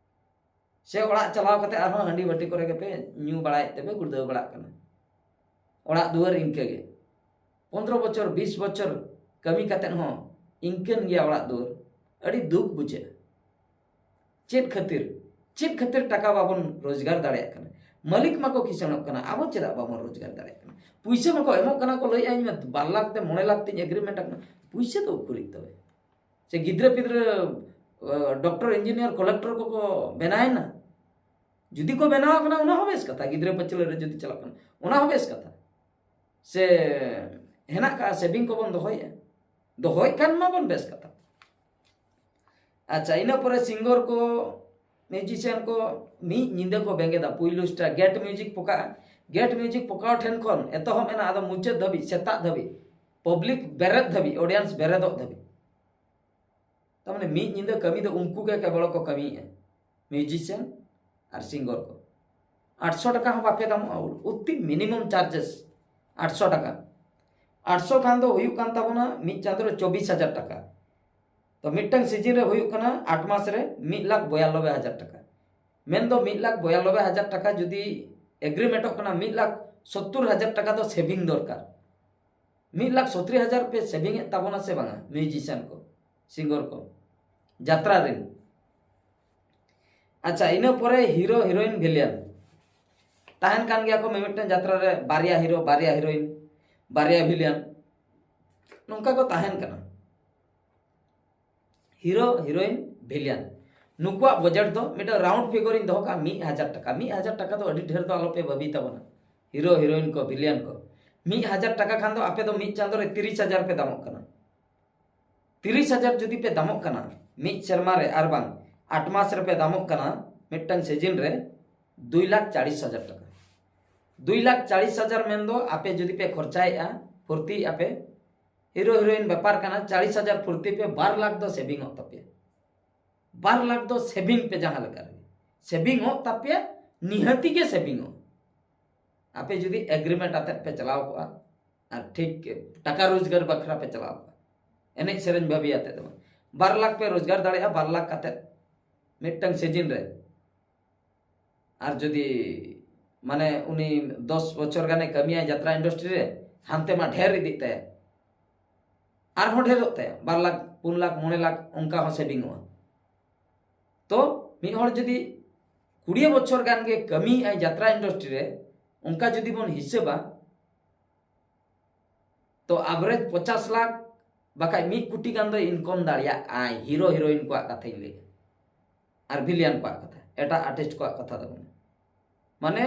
ᱥᱮ ᱚᱲᱟᱜ ᱪᱟᱞᱟᱣ ᱠᱟᱛᱮ ᱟᱨᱦᱚᱸ ᱦᱟᱺᱰᱤ ᱵᱟᱹᱴᱤ ᱠᱚᱨᱮ ᱜᱮᱯᱮ ᱧᱩ ᱵᱟᱲᱟᱭᱮᱫ ᱛᱮᱯᱮ ᱜᱩᱲᱫᱟᱹᱣ ᱵᱟᱲᱟᱜ ᱠᱟᱱᱟ? ᱚᱲᱟᱜ ᱫᱩᱣᱟᱹᱨ ᱤᱱᱠᱟᱹ ᱜᱮ᱾ ᱯᱚᱱᱫᱽᱨᱚ ᱵᱚᱪᱷᱚᱨ, ᱵᱤᱥ ᱵᱚᱪᱷᱚᱨ ᱠᱟᱹᱢᱤ ᱠᱟᱛᱮ ᱦᱚᱸ ᱤᱱᱠᱟᱹᱱ ᱜᱮᱭᱟ ᱚᱲᱟᱜ ᱫᱩᱣᱟᱹᱨ᱾ ᱟᱹᱰᱤ ᱫᱩᱠ ᱵᱩᱡᱷᱟᱹᱜᱼᱟ᱾ ᱪᱮᱫ ᱠᱷᱟᱹᱛᱤᱨ? ᱪᱮᱫ ᱠᱷᱟᱹᱛᱤᱨ ᱴᱟᱠᱟ ᱵᱟᱵᱚᱱ ᱨᱳᱡᱽᱜᱟᱨ ᱫᱟᱲᱮᱭᱟᱜ ᱠᱟᱱᱟ? ᱢᱟᱹᱞᱤᱠ ᱢᱟᱠᱚ ᱠᱤᱥᱟᱹᱬᱚᱜ ᱠᱟᱱᱟ, ᱟᱵᱚ ᱪᱮᱫᱟᱜ ᱵᱟᱵᱚᱱ ᱨᱳᱡᱽᱜᱟᱨ ᱫᱟᱲᱮᱭᱟᱜ ᱠᱟᱱᱟ? ᱯᱩᱭᱥᱟᱹ ᱢᱟᱠᱚ ᱮᱢᱚᱜ ᱠᱟᱱᱟ ᱠᱚ, ᱞᱟᱹᱭᱮᱫᱼᱟ ᱤᱧ ᱢᱟ ᱵᱟᱨ ᱞᱟᱠᱷ ᱛᱮ ᱢᱚᱬᱮ ᱞᱟᱠᱷ ᱛᱤᱧ ᱮᱜᱽᱨᱤᱢᱮᱱᱴ ᱟᱠᱟᱱᱟ᱾ ᱯᱩᱭᱥᱟᱹ ᱫᱚ ᱩᱠᱩᱨᱤᱡ ᱛᱚᱵᱮ? ᱥᱮ ᱜᱤᱫᱽᱨᱟᱹ ᱯᱤᱫᱽᱨᱟᱹ, ᱰᱚᱠᱴᱚᱨ, ᱤᱧᱡᱤᱱᱤᱭᱟᱨ, ᱠᱚᱞᱮᱠᱴᱚᱨ ᱠᱚᱠᱚ ᱵᱮᱱᱟᱣᱮᱱᱟ? ᱡᱩᱫᱤ ᱠᱚ ᱵᱮᱱᱟᱣ ᱠᱟᱱᱟ, ᱚᱱᱟ ᱦᱚᱸ ᱵᱮᱥ ᱠᱟᱛᱷᱟ᱾ ᱜᱤᱫᱽᱨᱟᱹ ᱯᱟᱹᱪᱷᱞᱟᱹ ᱨᱮ ᱡᱩᱫᱤ ᱪᱟᱞᱟᱜ ᱠᱟᱱᱟ, ᱚᱱᱟ ᱦᱚᱸ ᱵᱮᱥ ᱠᱟᱛᱷᱟ᱾ ᱥᱮ ᱦᱮᱱᱟᱜ ᱠᱟᱜᱼᱟ, ᱥᱮᱵᱷᱤᱝ ᱠᱚᱵᱚᱱ ᱫᱚᱦᱚᱭᱮᱫᱼᱟ, ᱫᱚᱦᱚᱭᱮᱫ ᱠᱷᱟᱱ ᱢᱟᱵᱚᱱ ᱵᱮᱥ ᱠᱟᱛᱷᱟ᱾ ᱟᱪᱪᱷᱟ, ᱤᱱᱟᱹ ᱯᱚᱨᱮ ᱥᱤᱝᱜᱚᱨ ᱠᱚ, ᱢᱤᱣᱡᱤᱥᱤᱭᱟᱱ ᱠᱚ ᱢᱤᱫ ᱧᱤᱫᱟᱹ ᱠᱚ ᱵᱮᱸᱜᱮᱫᱟ᱾ ᱯᱩᱭᱞᱩ ᱥᱴᱟᱨ ᱜᱮᱴ ᱢᱤᱣᱡᱤᱠ ᱯᱚᱠᱟᱜᱼᱟ᱾ ᱜᱮᱴ ᱢᱤᱣᱡᱤᱠ ᱯᱚᱠᱟᱣ ᱴᱷᱮᱱ ᱠᱷᱚᱱ ᱮᱛᱚᱦᱚᱵ ᱮᱱᱟ, ᱟᱫᱚ ᱢᱩᱪᱟᱹᱫ ᱫᱷᱟᱹᱵᱤᱡ, ᱥᱮᱛᱟᱜ ᱫᱷᱟᱹᱵᱤᱡ, ᱯᱟᱵᱽᱞᱤᱠ ᱵᱮᱨᱮᱫ ᱫᱷᱟᱹᱵᱤᱡ, ᱚᱰᱤᱭᱮᱱᱥ ᱵᱮᱨᱮᱫᱚᱜ ᱫᱷᱟᱹᱵᱤᱡ᱾ ᱛᱟᱨ ᱢᱟᱱᱮ ᱢᱤᱫ ᱧᱤᱫᱟᱹ ᱠᱟᱹᱢᱤ ᱫᱚ ᱩᱱᱠᱩ ᱜᱮ ᱠᱮᱵᱚᱞ ᱠᱚ ᱠᱟᱹᱢᱤᱭᱮᱫᱼᱟ, ᱢᱤᱣᱡᱤᱥᱤᱭᱟᱱ ᱟᱨ ᱥᱤᱝᱜᱚᱨ ᱠᱚ᱾ ᱟᱴᱥᱚ ᱴᱟᱠᱟ ᱦᱚᱸ ᱵᱟᱯᱮ ᱫᱟᱢᱚᱜᱼᱟ, ᱚᱛᱤ ᱢᱤᱱᱤᱢᱟᱢ ᱪᱟᱨᱡᱮᱥ ᱟᱴᱥᱚ ᱴᱟᱠᱟ᱾ ᱟᱴᱥᱚ ᱠᱷᱟᱱ ᱫᱚ ᱦᱩᱭᱩᱜ ᱠᱟᱱ ᱛᱟᱵᱚᱱᱟ ᱢᱤᱫ ᱪᱟᱸᱫᱳ ᱨᱮ ᱪᱚᱵᱵᱤᱥ ᱦᱟᱡᱟᱨ ᱴᱟᱠᱟ᱾ ᱛᱚ ᱢᱤᱫᱴᱟᱝ ᱥᱤᱡᱤᱱ ᱨᱮ ᱦᱩᱭᱩᱜ ᱠᱟᱱᱟ ᱟᱴ ᱢᱟᱥ ᱨᱮ ᱢᱤᱫ ᱞᱟᱠᱷ ᱵᱚᱭᱟᱱᱱᱚᱵᱵᱳᱭ ᱦᱟᱡᱟᱨ ᱴᱟᱠᱟ᱾ ᱢᱮᱱᱫᱚ ᱢᱤᱫ ᱞᱟᱠᱷ ᱵᱚᱭᱟᱱᱱᱚᱵᱵᱳᱭ ᱦᱟᱡᱟᱨ ᱴᱟᱠᱟ ᱡᱩᱫᱤ ᱮᱜᱽᱨᱤᱢᱮᱱᱴᱚᱜ ᱠᱟᱱᱟ, ᱢᱤᱫ ᱞᱟᱠᱷ ᱥᱚᱛᱛᱚᱨ ᱦᱟᱡᱟᱨ ᱴᱟᱠᱟ ᱫᱚ ᱥᱮᱵᱷᱤᱝ ᱫᱚᱨᱠᱟᱨ᱾ ᱢᱤᱫ ᱞᱟᱠᱷ ᱥᱚᱛᱛᱚᱨ ᱦᱟᱡᱟᱨ ᱯᱮ ᱥᱮᱵᱷᱤᱝ ᱮᱫ ᱛᱟᱵᱚᱱᱟ ᱥᱮ ᱵᱟᱝᱟ, ᱢᱤᱣᱡᱤᱥᱤᱭᱟᱱ ᱠᱚ, ᱥᱤᱝᱜᱚᱨ ᱠᱚ, ᱡᱟᱛᱨᱟ ᱨᱮᱱ? ᱟᱪᱪᱷᱟ, ᱤᱱᱟᱹ ᱯᱚᱨᱮ ᱦᱤᱨᱳ, ᱦᱤᱨᱳᱭᱤᱱ, ᱵᱷᱤᱞᱤᱭᱟᱱ ᱛᱟᱦᱮᱱ ᱠᱟᱱ ᱜᱮᱭᱟ ᱠᱚ᱾ ᱢᱤᱢᱤᱫᱴᱟᱝ ᱡᱟᱛᱨᱟ ᱨᱮ ᱵᱟᱨᱭᱟ ᱦᱤᱨᱳ, ᱵᱟᱨᱭᱟ ᱦᱤᱨᱳᱭᱤᱱ, ᱵᱟᱨᱭᱟ ᱵᱷᱤᱞᱤᱭᱟᱱ, ᱱᱚᱝᱠᱟ ᱠᱚ ᱛᱟᱦᱮᱱ ᱠᱟᱱᱟ᱾ ᱦᱤᱨᱳ, ᱦᱤᱨᱳᱭᱤᱱ, ᱵᱷᱤᱞᱤᱭᱟᱱ, ᱱᱩᱠᱩᱣᱟᱜ ᱵᱟᱡᱮᱴ ᱫᱚ ᱢᱤᱫᱴᱟᱝ ᱨᱟᱣᱩᱱᱰ ᱯᱷᱤᱜᱚᱨ ᱤᱧ ᱫᱚᱦᱚ ᱠᱟᱜᱼᱟ, ᱢᱤᱫ ᱦᱟᱡᱟᱨ ᱴᱟᱠᱟ᱾ ᱢᱤᱫ ᱦᱟᱡᱟᱨ ᱴᱟᱠᱟ ᱫᱚ ᱟᱹᱰᱤ ᱰᱷᱮᱨ ᱫᱚ ᱟᱞᱚᱯᱮ ᱵᱷᱟᱹᱵᱤ ᱛᱟᱵᱚᱱᱟ᱾ ᱦᱤᱨᱳ, ᱦᱤᱨᱳᱭᱤᱱ ᱠᱚ, ᱵᱷᱤᱞᱤᱭᱟᱱ ᱠᱚ, ᱢᱤᱫ ᱦᱟᱡᱟᱨ ᱴᱟᱠᱟ ᱠᱷᱟᱱ ᱫᱚ ᱟᱯᱮ ᱫᱚ ᱢᱤᱫ ᱪᱟᱸᱫᱳ ᱨᱮ ᱛᱤᱨᱤᱥ ᱦᱟᱡᱟᱨ ᱯᱮ ᱫᱟᱢᱚᱜ ᱠᱟᱱᱟ᱾ ᱛᱤᱨᱤᱥ ᱦᱟᱡᱟᱨ ᱡᱩᱫᱤ ᱯᱮ ᱫᱟᱢᱚᱜ ᱠᱟᱱᱟ ᱢᱤᱫ ᱥᱮᱨᱢᱟ ᱨᱮ, ᱟᱨ ᱵᱟᱝ ᱟᱴ ᱢᱟᱥ ᱨᱮᱯᱮ ᱫᱟᱢᱚᱜ ᱠᱟᱱᱟ ᱢᱤᱫᱴᱟᱝ ᱥᱤᱡᱤᱱ ᱨᱮ, ᱫᱩᱭ ᱞᱟᱠᱷ ᱪᱟᱲᱤᱥ ᱦᱟᱡᱟᱨ ᱴᱟᱠᱟ᱾ ᱫᱩᱭ ᱞᱟᱠᱷ ᱪᱟᱲᱤᱥ ᱦᱟᱡᱟᱨ ᱢᱮᱱᱫᱚ ᱟᱯᱮ ᱡᱩᱫᱤ ᱯᱮ ᱠᱷᱚᱨᱪᱟᱭᱮᱫᱼᱟ, ᱯᱷᱩᱨᱛᱤᱭᱮᱫᱼᱟ ᱯᱮ, ᱦᱤᱨᱳ ᱦᱤᱨᱳᱭᱤᱱ ᱵᱮᱯᱟᱨ ᱠᱟᱱᱟ, ᱪᱟᱲᱤᱥ ᱦᱟᱡᱟᱨ ᱯᱷᱩᱨᱛᱤ ᱯᱮ, ᱵᱟᱨ ᱞᱟᱠᱷ ᱫᱚ ᱥᱮᱵᱷᱤᱝ ᱚᱜ ᱛᱟᱯᱮᱭᱟ᱾ ᱵᱟᱨ ᱞᱟᱠᱷ ᱫᱚ ᱥᱮᱵᱷᱤᱝ ᱯᱮ ᱡᱟᱦᱟᱸ ᱞᱮᱠᱟ ᱨᱮᱜᱮ᱾ ᱥᱮᱵᱷᱤᱝ ᱚᱜ ᱛᱟᱯᱮᱭᱟ, ᱱᱤᱦᱟᱹᱛᱤ ᱜᱮ ᱥᱮᱵᱷᱤᱝ ᱚᱜ᱾ ᱟᱯᱮ ᱡᱩᱫᱤ ᱮᱜᱽᱨᱤᱢᱮᱱᱴ ᱟᱛᱮᱫ ᱯᱮ ᱪᱟᱞᱟᱣ ᱠᱚᱜᱼᱟ, ᱟᱨ ᱴᱷᱤᱠ ᱴᱟᱠᱟ ᱨᱳᱡᱽᱜᱟᱨ ᱵᱟᱠᱷᱨᱟ ᱯᱮ ᱪᱟᱞᱟᱣ ᱠᱚᱜᱼᱟ, ᱮᱱᱮᱡ ᱥᱮᱨᱮᱧ ᱵᱷᱟᱹᱵᱤ ᱟᱛᱮᱫ ᱫᱚ ᱵᱟᱝ᱾ ᱵᱟᱨ ᱞᱟᱠᱷ ᱯᱮ ᱨᱳᱡᱽᱜᱟᱨ ᱫᱟᱲᱮᱭᱟᱜᱼᱟ, ᱵᱟᱨ ᱞᱟᱠᱷ ᱠᱟᱛᱮᱫ ᱢᱤᱫᱴᱟᱝ ᱥᱤᱡᱤᱱ ᱨᱮ᱾ ᱟᱨ ᱡᱩᱫᱤ ᱢᱟᱱᱮ ᱩᱱᱤ ᱫᱚᱥ ᱵᱚᱪᱷᱚᱨ ᱜᱟᱱᱮ ᱠᱟᱹᱢᱤᱭᱟ ᱡᱟᱛᱨᱟ ᱤᱱᱰᱟᱥᱴᱨᱤ ᱨᱮ, ᱦᱟᱱᱛᱮ ᱢᱟ ᱰᱷᱮᱨ ᱤᱫᱤᱜ ᱛᱟᱭᱟ, ᱟᱨᱦᱚᱸ ᱰᱷᱮᱨᱚᱜ ᱛᱟᱭᱟ, ᱵᱟᱨ ᱞᱟᱠᱷ, ᱯᱩᱱ ᱞᱟᱠᱷ, ᱢᱚᱬᱮ ᱞᱟᱠᱷ, ᱚᱱᱠᱟ ᱦᱚᱸ ᱥᱮᱵᱷᱤᱝ ᱚᱜᱼᱟ᱾ ᱛᱚ ᱢᱤᱫ ᱦᱚᱲ ᱡᱩᱫᱤ ᱠᱩᱲᱤ ᱵᱚᱪᱷᱚᱨ ᱜᱟᱱ ᱜᱮ ᱠᱟᱹᱢᱤᱭᱮᱫᱼᱟᱭ ᱡᱟᱛᱨᱟ ᱤᱱᱰᱟᱥᱴᱨᱤ ᱨᱮ, ᱚᱱᱠᱟ ᱡᱩᱫᱤ ᱵᱚᱱ ᱦᱤᱥᱟᱹᱵᱟ, ᱛᱚ ᱟᱵᱷᱨᱮᱡᱽ ᱯᱚᱪᱟᱥ ᱞᱟᱠᱷ ᱵᱟᱠᱷᱟᱡ ᱢᱤᱫ ᱠᱳᱴᱤ ᱜᱟᱱ ᱫᱚ ᱤᱱᱠᱚᱢ ᱫᱟᱲᱮᱭᱟᱜᱼᱟᱭ, ᱦᱤᱨᱳ ᱦᱤᱨᱳᱭᱤᱱ ᱠᱚᱣᱟᱜ ᱠᱟᱛᱷᱟᱧ ᱞᱟᱹᱭᱟ ᱟᱨ ᱵᱷᱤᱞᱤᱭᱟᱱ ᱠᱚᱣᱟᱜ ᱠᱟᱛᱷᱟ᱾ ᱮᱴᱟᱜ ᱟᱨᱴᱤᱥᱴ ᱠᱚᱣᱟᱜ ᱠᱟᱛᱷᱟ ᱫᱚ ᱵᱟᱝ᱾ ᱢᱟᱱᱮ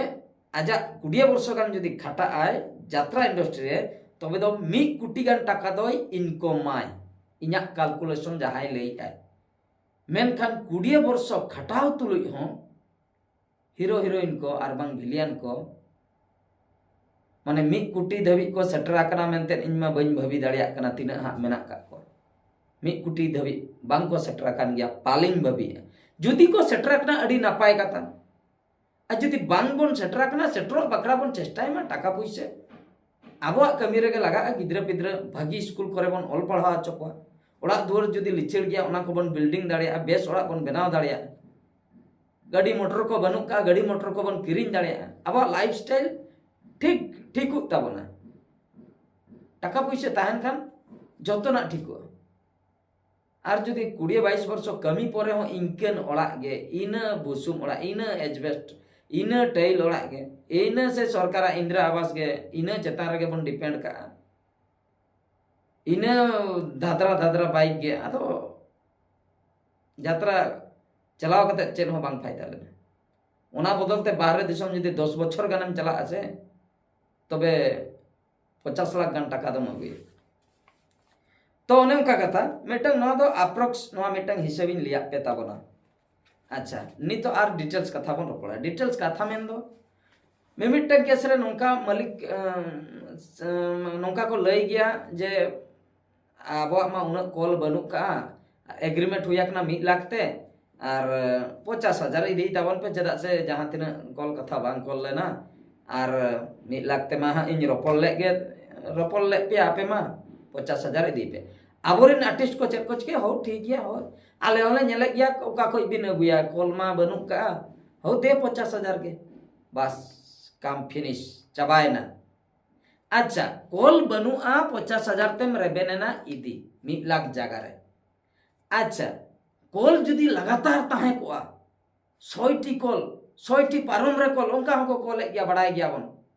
ᱟᱡᱟᱜ ᱠᱩᱲᱤᱭᱟᱹ ᱵᱚᱨᱥᱚ ᱜᱟᱱ ᱡᱩᱫᱤ ᱠᱷᱟᱴᱟᱜ ᱟᱭ ᱡᱟᱛᱨᱟ ᱤᱱᱰᱟᱥᱴᱨᱤ ᱨᱮ, ᱛᱚᱵᱮ ᱫᱚ ᱢᱤᱫ ᱠᱳᱴᱤ ᱜᱟᱱ ᱴᱟᱠᱟ ᱫᱚᱭ ᱤᱱᱠᱚᱢᱟᱭ, ᱤᱧᱟᱹᱜ ᱠᱟᱞᱠᱩᱞᱮᱥᱚᱱ ᱡᱟᱦᱟᱸᱭ ᱞᱟᱹᱭᱮᱫᱼᱟᱭ᱾ ᱢᱮᱱᱠᱷᱟᱱ ᱠᱩᱲᱤᱭᱟᱹ ᱵᱚᱨᱥᱚ ᱠᱷᱟᱴᱟᱣ ᱛᱩᱞᱩᱡ ᱦᱚᱸ ᱦᱤᱨᱳ ᱦᱤᱨᱳᱭᱤᱱ ᱠᱚ ᱟᱨ ᱵᱟᱝ ᱵᱷᱤᱞᱤᱭᱟᱱ ᱠᱚ ᱢᱟᱱᱮ ᱢᱤᱫ ᱠᱳᱴᱤ ᱫᱷᱟᱹᱵᱤᱡ ᱠᱚ ᱥᱮᱴᱮᱨ ᱟᱠᱟᱱᱟ ᱢᱮᱱᱛᱮ ᱤᱧ ᱢᱟ ᱵᱟᱹᱧ ᱵᱷᱟᱹᱵᱤ ᱫᱟᱲᱮᱭᱟᱜ ᱠᱟᱱᱟ ᱛᱤᱱᱟᱹᱜ ᱦᱟᱸᱜ ᱢᱮᱱᱟᱜ ᱠᱟᱜ ᱠᱚᱣᱟ᱾ ᱢᱤᱫ ᱠᱳᱴᱤ ᱫᱷᱟᱹᱵᱤᱡ ᱵᱟᱝ ᱠᱚ ᱥᱮᱴᱮᱨ ᱟᱠᱟᱱ ᱜᱮᱭᱟ ᱯᱟᱞᱤᱧ ᱵᱷᱟᱹᱵᱤᱭᱮᱜᱼᱟ᱾ ᱡᱩᱫᱤ ᱠᱚ ᱥᱮᱴᱮᱨ ᱟᱠᱟᱱᱟ ᱟᱹᱰᱤ ᱱᱟᱯᱟᱭ ᱠᱟᱛᱷᱟ, ᱟᱨ ᱡᱩᱫᱤ ᱵᱟᱝ ᱵᱚᱱ ᱥᱮᱴᱮᱨ ᱟᱠᱟᱱᱟ ᱥᱮᱴᱮᱨᱚᱜ ᱵᱟᱠᱷᱨᱟ ᱵᱚᱱ ᱪᱮᱥᱴᱟᱭ ᱢᱟ᱾ ᱴᱟᱠᱟ ᱯᱩᱭᱥᱟᱹ ᱟᱵᱚᱣᱟᱜ ᱠᱟᱹᱢᱤ ᱨᱮᱜᱮ ᱞᱟᱜᱟᱜᱼᱟ᱾ ᱜᱤᱫᱽᱨᱟᱹ ᱯᱤᱫᱽᱨᱟᱹ ᱵᱷᱟᱹᱜᱤ ᱥᱠᱩᱞ ᱠᱚᱨᱮ ᱵᱚᱱ ᱚᱞ ᱯᱟᱲᱦᱟᱣ ᱦᱚᱪᱚ ᱠᱚᱣᱟ᱾ ᱚᱲᱟᱜ ᱫᱩᱣᱟᱹᱨ ᱡᱩᱫᱤ ᱞᱤᱪᱟᱹᱲ ᱜᱮᱭᱟ ᱚᱱᱟ ᱠᱚᱵᱚᱱ ᱵᱤᱞᱰᱤᱝ ᱫᱟᱲᱮᱭᱟᱜᱼᱟ, ᱵᱮᱥ ᱚᱲᱟᱜ ᱵᱚᱱ ᱵᱮᱱᱟᱣ ᱫᱟᱲᱮᱭᱟᱜᱼᱟ᱾ ᱜᱟᱹᱰᱤ ᱢᱚᱴᱚᱨ ᱠᱚ ᱵᱟᱹᱱᱩᱜ ᱠᱟᱜᱼᱟ, ᱜᱟᱹᱰᱤ ᱢᱚᱴᱚᱨ ᱠᱚᱵᱚᱱ ᱠᱤᱨᱤᱧ ᱫᱟᱲᱮᱭᱟᱜᱼᱟ᱾ ᱟᱵᱚᱣᱟᱜ ᱞᱟᱭᱤᱯᱷ ᱥᱴᱟᱭᱤᱞ ᱴᱷᱤᱠ ᱴᱷᱤᱠᱚᱜ ᱛᱟᱵᱚᱱᱟ᱾ ᱴᱟᱠᱟ ᱯᱩᱭᱥᱟᱹ ᱛᱟᱦᱮᱱ ᱠᱷᱟᱱ ᱡᱚᱛᱚᱱᱟᱜ ᱴᱷᱤᱠᱚᱜᱼᱟ᱾ ᱟᱨ ᱡᱩᱫᱤ ᱠᱩᱲᱤ ᱵᱟᱭᱤᱥ ᱵᱚᱨᱥᱚ ᱠᱟᱹᱢᱤ ᱯᱚᱨᱮ ᱦᱚᱸ ᱤᱱᱠᱟᱹᱱ ᱚᱲᱟᱜ ᱜᱮ, ᱤᱱᱟᱹ ᱵᱩᱥᱩᱵ ᱚᱲᱟᱜ, ᱤᱱᱟᱹ ᱮᱡᱵᱮᱥᱴ, ᱤᱱᱟᱹ ᱴᱟᱭᱤᱞ ᱚᱲᱟᱜ ᱜᱮ, ᱤᱱᱟᱹ ᱥᱮ ᱥᱚᱨᱠᱟᱨᱟᱜ ᱤᱱᱫᱨᱟ ᱟᱵᱟᱥ ᱜᱮ, ᱤᱱᱟᱹ ᱪᱮᱛᱟᱱ ᱨᱮᱜᱮ ᱵᱚᱱ ᱰᱤᱯᱮᱱᱰ ᱠᱟᱜᱼᱟ, ᱤᱱᱟᱹ ᱫᱷᱟᱫᱨᱟ ᱫᱷᱟᱫᱨᱟ ᱵᱟᱭᱤᱠ ᱜᱮ, ᱟᱫᱚ ᱡᱟᱛᱨᱟ ᱪᱟᱞᱟᱣ ᱠᱟᱛᱮ ᱪᱮᱫ ᱦᱚᱸ ᱵᱟᱝ ᱯᱷᱟᱭᱫᱟ ᱞᱮᱱᱟ᱾ ᱚᱱᱟ ᱵᱚᱫᱚᱞ ᱛᱮ ᱵᱟᱦᱨᱮ ᱫᱤᱥᱚᱢ ᱡᱩᱫᱤ ᱫᱚᱥ ᱵᱚᱪᱷᱚᱨ ᱜᱟᱱᱮᱢ ᱪᱟᱞᱟᱜᱼᱟ ᱥᱮ, ᱛᱚᱵᱮ ᱯᱚᱪᱟᱥ ᱞᱟᱠᱷ ᱜᱟᱱ ᱴᱟᱠᱟ ᱫᱚᱢ ᱟᱹᱜᱩᱭᱟ᱾ ᱛᱚ ᱚᱱᱮ ᱚᱱᱠᱟ ᱠᱟᱛᱷᱟ ᱢᱤᱫᱴᱟᱝ, ᱱᱚᱣᱟ ᱫᱚ ᱟᱯᱨᱚᱠᱥ ᱱᱚᱣᱟ ᱢᱤᱫᱴᱟᱝ ᱦᱤᱥᱟᱹᱵ ᱤᱧ ᱞᱟᱹᱭᱟᱫ ᱯᱮ ᱛᱟᱵᱚᱱᱟ᱾ ᱟᱪᱪᱷᱟ, ᱱᱤᱛᱚᱜ ᱟᱨ ᱰᱤᱴᱮᱞᱥ ᱠᱟᱛᱷᱟ ᱵᱚᱱ ᱨᱚᱯᱚᱲᱟ᱾ ᱰᱤᱴᱮᱞᱥ ᱠᱟᱛᱷᱟ ᱢᱮᱱᱫᱚ ᱢᱤᱢᱤᱫᱴᱟᱝ ᱠᱮᱥ ᱨᱮ ᱱᱚᱝᱠᱟ ᱢᱟᱹᱞᱤᱠ ᱟᱸ, ᱟᱸ, ᱱᱚᱝᱠᱟ ᱠᱚ ᱞᱟᱹᱭ ᱜᱮᱭᱟ ᱡᱮ ᱟᱵᱚᱣᱟᱜ ᱢᱟ ᱩᱱᱟᱹᱜ ᱠᱚᱞ ᱵᱟᱹᱱᱩᱜ ᱠᱟᱜᱼᱟ, ᱮᱜᱽᱨᱤᱢᱮᱱᱴ ᱦᱩᱭ ᱟᱠᱟᱱᱟ ᱢᱤᱫ ᱞᱟᱠᱷ ᱛᱮ, ᱟᱨ ᱯᱚᱪᱟᱥ ᱦᱟᱡᱟᱨ ᱤᱫᱤᱭ ᱛᱟᱵᱚᱱ ᱯᱮ, ᱪᱮᱫᱟᱜ ᱥᱮ ᱡᱟᱦᱟᱸ ᱛᱤᱱᱟᱹᱜ ᱠᱚᱞ ᱠᱟᱛᱷᱟ ᱵᱟᱝ ᱠᱚᱞ ᱞᱮᱱᱟ, ᱟᱨ ᱢᱤᱫ ᱞᱟᱠᱷ ᱛᱮᱢᱟ ᱦᱟᱸᱜ ᱤᱧ ᱨᱚᱯᱚᱲ ᱞᱮᱫ ᱜᱮ, ᱨᱚᱯᱚᱲ ᱞᱮᱫ ᱯᱮᱭᱟ ᱟᱯᱮ ᱢᱟ, ᱯᱚᱪᱟᱥ ᱦᱟᱡᱟᱨ ᱤᱫᱤᱭ ᱯᱮ᱾ ᱟᱵᱚᱨᱮᱱ ᱟᱨᱴᱤᱥᱴ ᱠᱚ ᱪᱮᱫ ᱠᱚ ᱪᱤᱠᱟᱹᱭᱟ, ᱦᱳ ᱴᱷᱤᱠ ᱜᱮᱭᱟ, ᱦᱳ ᱟᱞᱮ ᱦᱚᱸᱞᱮ ᱧᱮᱞᱮᱫ ᱜᱮᱭᱟ ᱚᱠᱟ ᱠᱷᱚᱡ ᱵᱤᱱ ᱟᱹᱜᱩᱭᱟ, ᱠᱚᱞ ᱢᱟ ᱵᱟᱹᱱᱩᱜ ᱠᱟᱜᱼᱟ, ᱦᱳ ᱫᱮ ᱯᱚᱪᱟᱥ ᱦᱟᱡᱟᱨ ᱜᱮ, ᱵᱟᱥ ᱠᱟᱢ ᱯᱷᱤᱱᱤᱥ ᱪᱟᱵᱟᱭᱮᱱᱟ᱾ ᱟᱪᱪᱷᱟ, ᱠᱚᱞ ᱵᱟᱹᱱᱩᱜᱼᱟ, ᱯᱚᱪᱟᱥ ᱦᱟᱡᱟᱨ ᱛᱮᱢ ᱨᱮᱵᱮᱱ ᱮᱱᱟ ᱤᱫᱤ ᱢᱤᱫ ᱞᱟᱠᱷ ᱡᱟᱭᱜᱟ ᱨᱮ᱾ ᱟᱪᱪᱷᱟ, ᱠᱚᱞ ᱡᱩᱫᱤ ᱞᱟᱜᱟᱛᱟᱨ ᱛᱟᱦᱮᱸ ᱠᱚᱜᱼᱟ, ᱥᱚᱭ ᱴᱤ ᱠᱚᱞ, ᱥᱚᱭ ᱴᱤ ᱯᱟᱨᱚᱢ ᱨᱮ ᱠᱚᱞ, ᱚᱱᱠᱟ ᱦᱚᱸᱠᱚ ᱠᱚᱞᱮᱫ ᱜᱮᱭᱟ, ᱵᱟᱲᱟᱭ ᱜᱮᱭᱟᱵᱚᱱ᱾